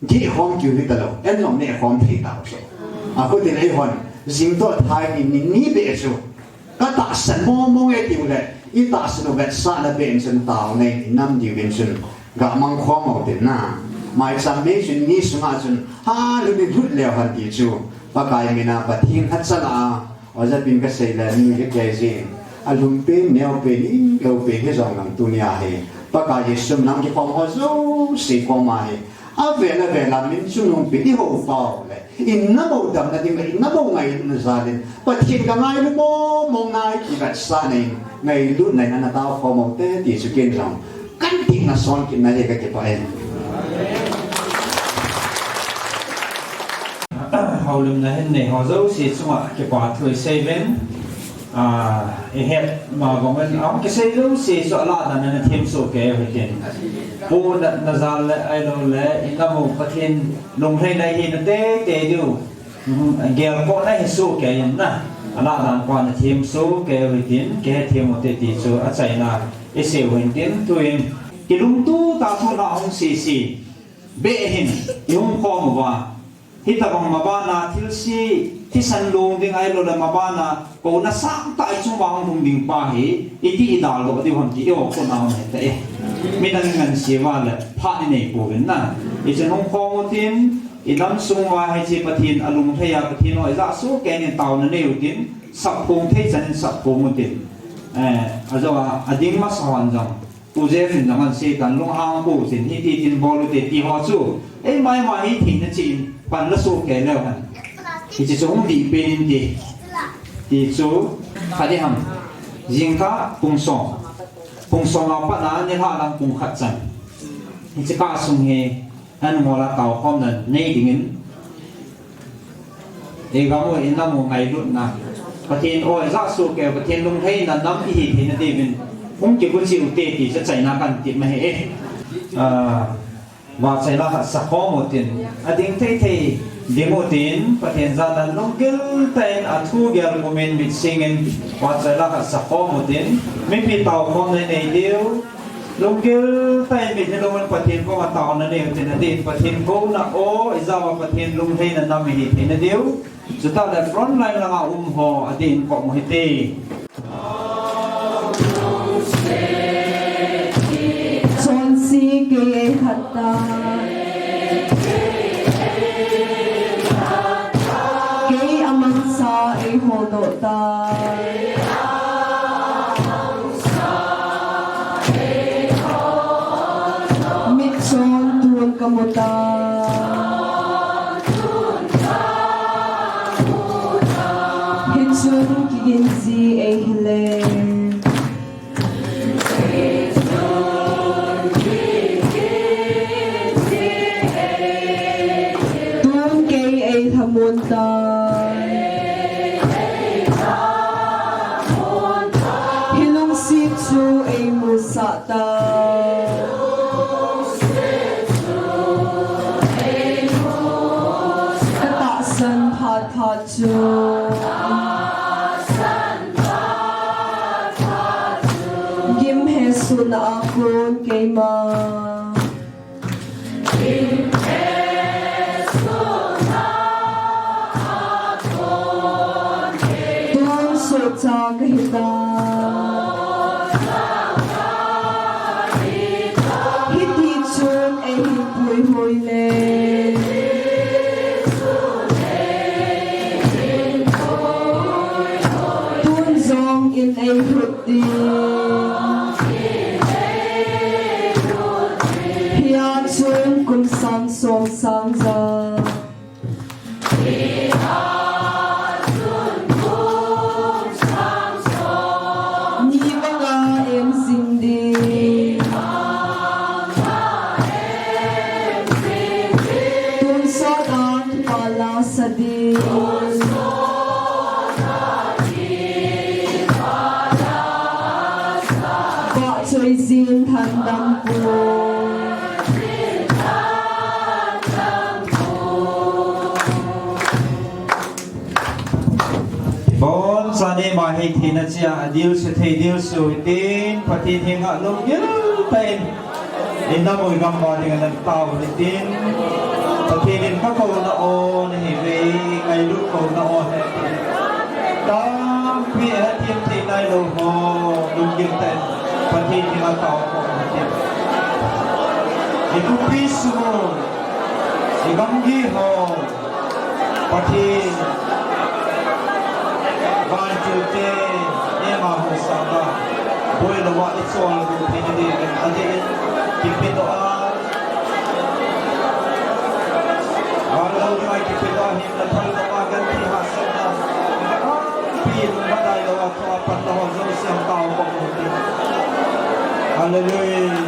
geh khom kiu hita lou, en jong neh khom thei tau chu. Akhutin eihon, jing toh thai ni, ni, ni beh chu. Ka tahsan mong mong e tiu le, i tahsan u vetsahna beh in chun taona in i nam diu vin chun, ga mang khom u tin na. Maicham mei chun ni sunga chun, ha, lut in lut leu hen ti chu, Pakai mina Pathen khat cha la a, Oja Pu in ka sei le, ni ka kei jin. A lhum pen, neo pen, i lou pen, hi jong nang tunia hi. Pakai Jesu min a kikhom ho jouse koma hi. Avel avel a min chungnung pi di ho pau le. Inna mo damna ding le, inna mo ngailutna jal in. Pathen ka ngailu mo, mo ngai ti vetsahna in. Ngailutna in ana tao khom u te ti chu ken jong. Kan tina son kit na hi ka kipah e. Houlimna hin nei ho jouse chunga kipa thu i sei uvin. Ah, i het ma bang in, ah, kisei jouse chu alah dan in ana them soh kei u hitin. Pu natna jal le, ahilou le, i nam u Pathen lunglhaina hi na teitei diu. Hmm, gelkhohna hi soh kei in na. Alah dan pa ana them soh kei u hitin, kihe them u te ti chu achaina i sei u hitin, tuin. Kilungtup tah thu na hung sese. Beh hin, i hung khom uva. Hitabang mabana thilse, thisan long ding ahilou le mabana, kouna sangtah i chunga hung lhung ding pa hi, iti i daldoh diu ham ti i ho kona hung hita e. Midang i ngansea uva le, phat i nei pouvin na. Hichun hung khom utin, i lam sung uva hiche Pathen alunglhai a Pathen ho i jah soh kei in taona nei utin, sapphong thei chan in sapphong utin. Eh, ajou a, ading masa hon jong. Pu Jeff in jong ahin sei tan lunghang pou tin, hiti tin bol u te ti ho chu. Eima eima hi theina cheh in pan la soh kei leu hen. Hiche chu hung dih pen in ti. Ti chu, kha di ham. Jingkah pung som. Pung som a pat a nilhah lang pung khat chan. Hiche kah sung hi. An mola tao khomna nei dingin. Ei gam u, i nam u ngailutna. Pathen o, i jah soh kei, Pathen lunglhaina nam i hi theina diuvin. Hung kigo cheh u te ti chu achaina kan ti ma hi e. Ah, vahchoi la khat sa khom utin. Ading thei thei ding utin, Pathen jana lunggil tah in athu gel pumin mit singin vahchoi la khat sa khom utin. Mipi tao khomna nei diu. Lunggil tah in mit hilou in Pathen koma taona nei utin, adin Pathen kouna o, i jah uva Pathen lunglhaina nam i hi theina diu. Chutah le front line langa um ho, adin khom u hite. Chonse kei ei khat tai. Kei amangcha ei holdoh tai. Mitchon tun kamu tai. Hichun kigin ji ei hile. Tun kei ei lhamon tai. Hi lungset chu ei musah tai. Ka tahsan phat phat chu. Gimhesohna a kon keima. Tun sohcha ka hi tai. Hiti chun ei hin puihoi le. Tun jong in ei hlut ding. Hia chun kum sang som sang ja. Ni banga em jing ding. Tonsot a kipa la sa ding. Vahchoi jin thandam poi. Boncha nei ma hi theina cheh a, adilse thei dilse u hitin, Pathen henga lunggil tah in. I nam u i gam uva dinga natao u hitin. Pathen in ka kouna o nahiuve, ngailut kouna o ahi. Tampi ahethem thei nailou ho, lunggil tah in. Pathen henga tao u hitin. I khopi sung u, i gamgi ho. Pathen. Vantil te, eima hung sanga. Boilou a i chol theina dingin, adeh in, kipedoh a. Hallelujah.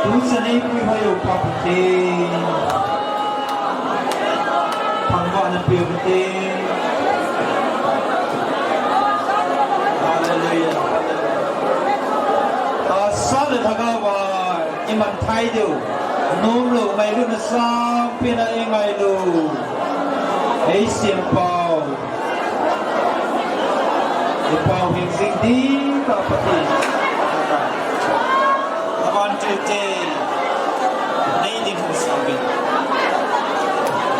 Tusa nei puihoiyu Pa Pathen, thangvahna peuhite. Hallelujah. Tahsa le lhagao a iman thei diu, nomlou ngailutna sangpen a eingailu, eisempau, eipau hing jing ding ka Pathen. Avan tuite, nei dinmun sangpen,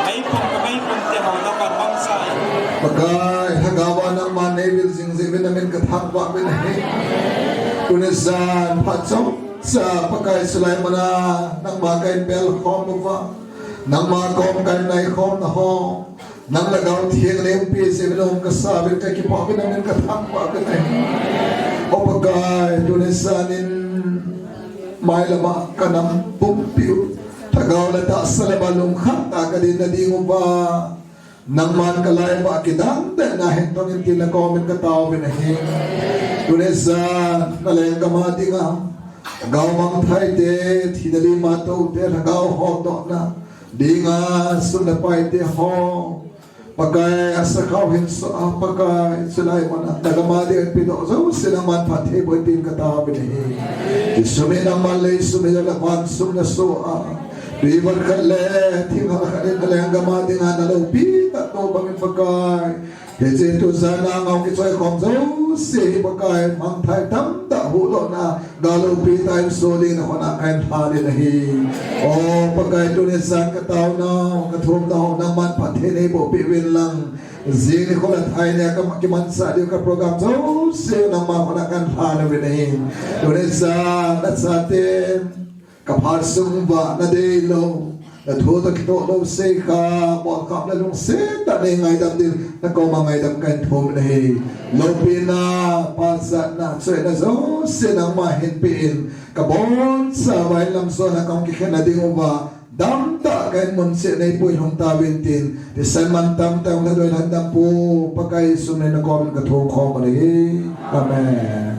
meipum ka meipum te ho nangman mangcha in. Pakai, lhagao a nangman neivil jing jeh uvin namin kathangvah uvin ahi. Tuni jan phat chomcha Pakai, chulai mun a nangma kahin bel khom uva, nangma kom kahin nai khomna ho, nang lhagao theng nei umpi jeh uvin um kasa uvin kakipah uvin namin kathangvah uvin ahi. O Pakai, tuni jan in mailam a kanam pumpiu, lhagao le tahsa le bal lungkhat a kadin nading uva, nangman kalai uva kidang dehna hin tong in tin nakom in katao uvin ahi. Tuni jan nalenggam a dinga, lhagao mangthai te, thina lim a tou te, lhagao hotdohna dinga sum le pai te ho, Pakai, asakhao hin soh a, Pakai, chulai mun a nagam a ding a pedoh jouse nangman phatthei boh in tin katao uvin ahi. Kisum in nangman lei sum in le van sum nasoh a, tui vat khat le thing hal khat in nalenggam a dinga naloupi tah to bang in Pakai, hiche tujan a ngao kichoi khom jouse hi Pakai, mangthai tamtah huhdohna a loupi tah in soh ding na khut a kahin lhan in ahi. O Pakai, tuni jan kataona u, kathumna u nangman phatthei neiboh peh uvin lang, jing nikho le thai nia ka kimanchah diu ka program jouse nangma khut a kahin lhan uvin ahi. Tuni jan nachaten kaphat sung uva nadeilou, nathu toh kitoh lou seikhah, bolkhah le lungset tah a nei ngaidam ding, nakom a ngaidam kahin thum in ahi. Loupina, pachatna, choina jouse nangma hin pe in, kabonchauva in lamjon a kahung kikhenna ding uva, damtah a kahin muncheh neipui lhung tauvin tin, thisan mantam tah a hung lhatdoh lhandam pu Pakai Jesu min in nakom in kathum khom uve. Amen.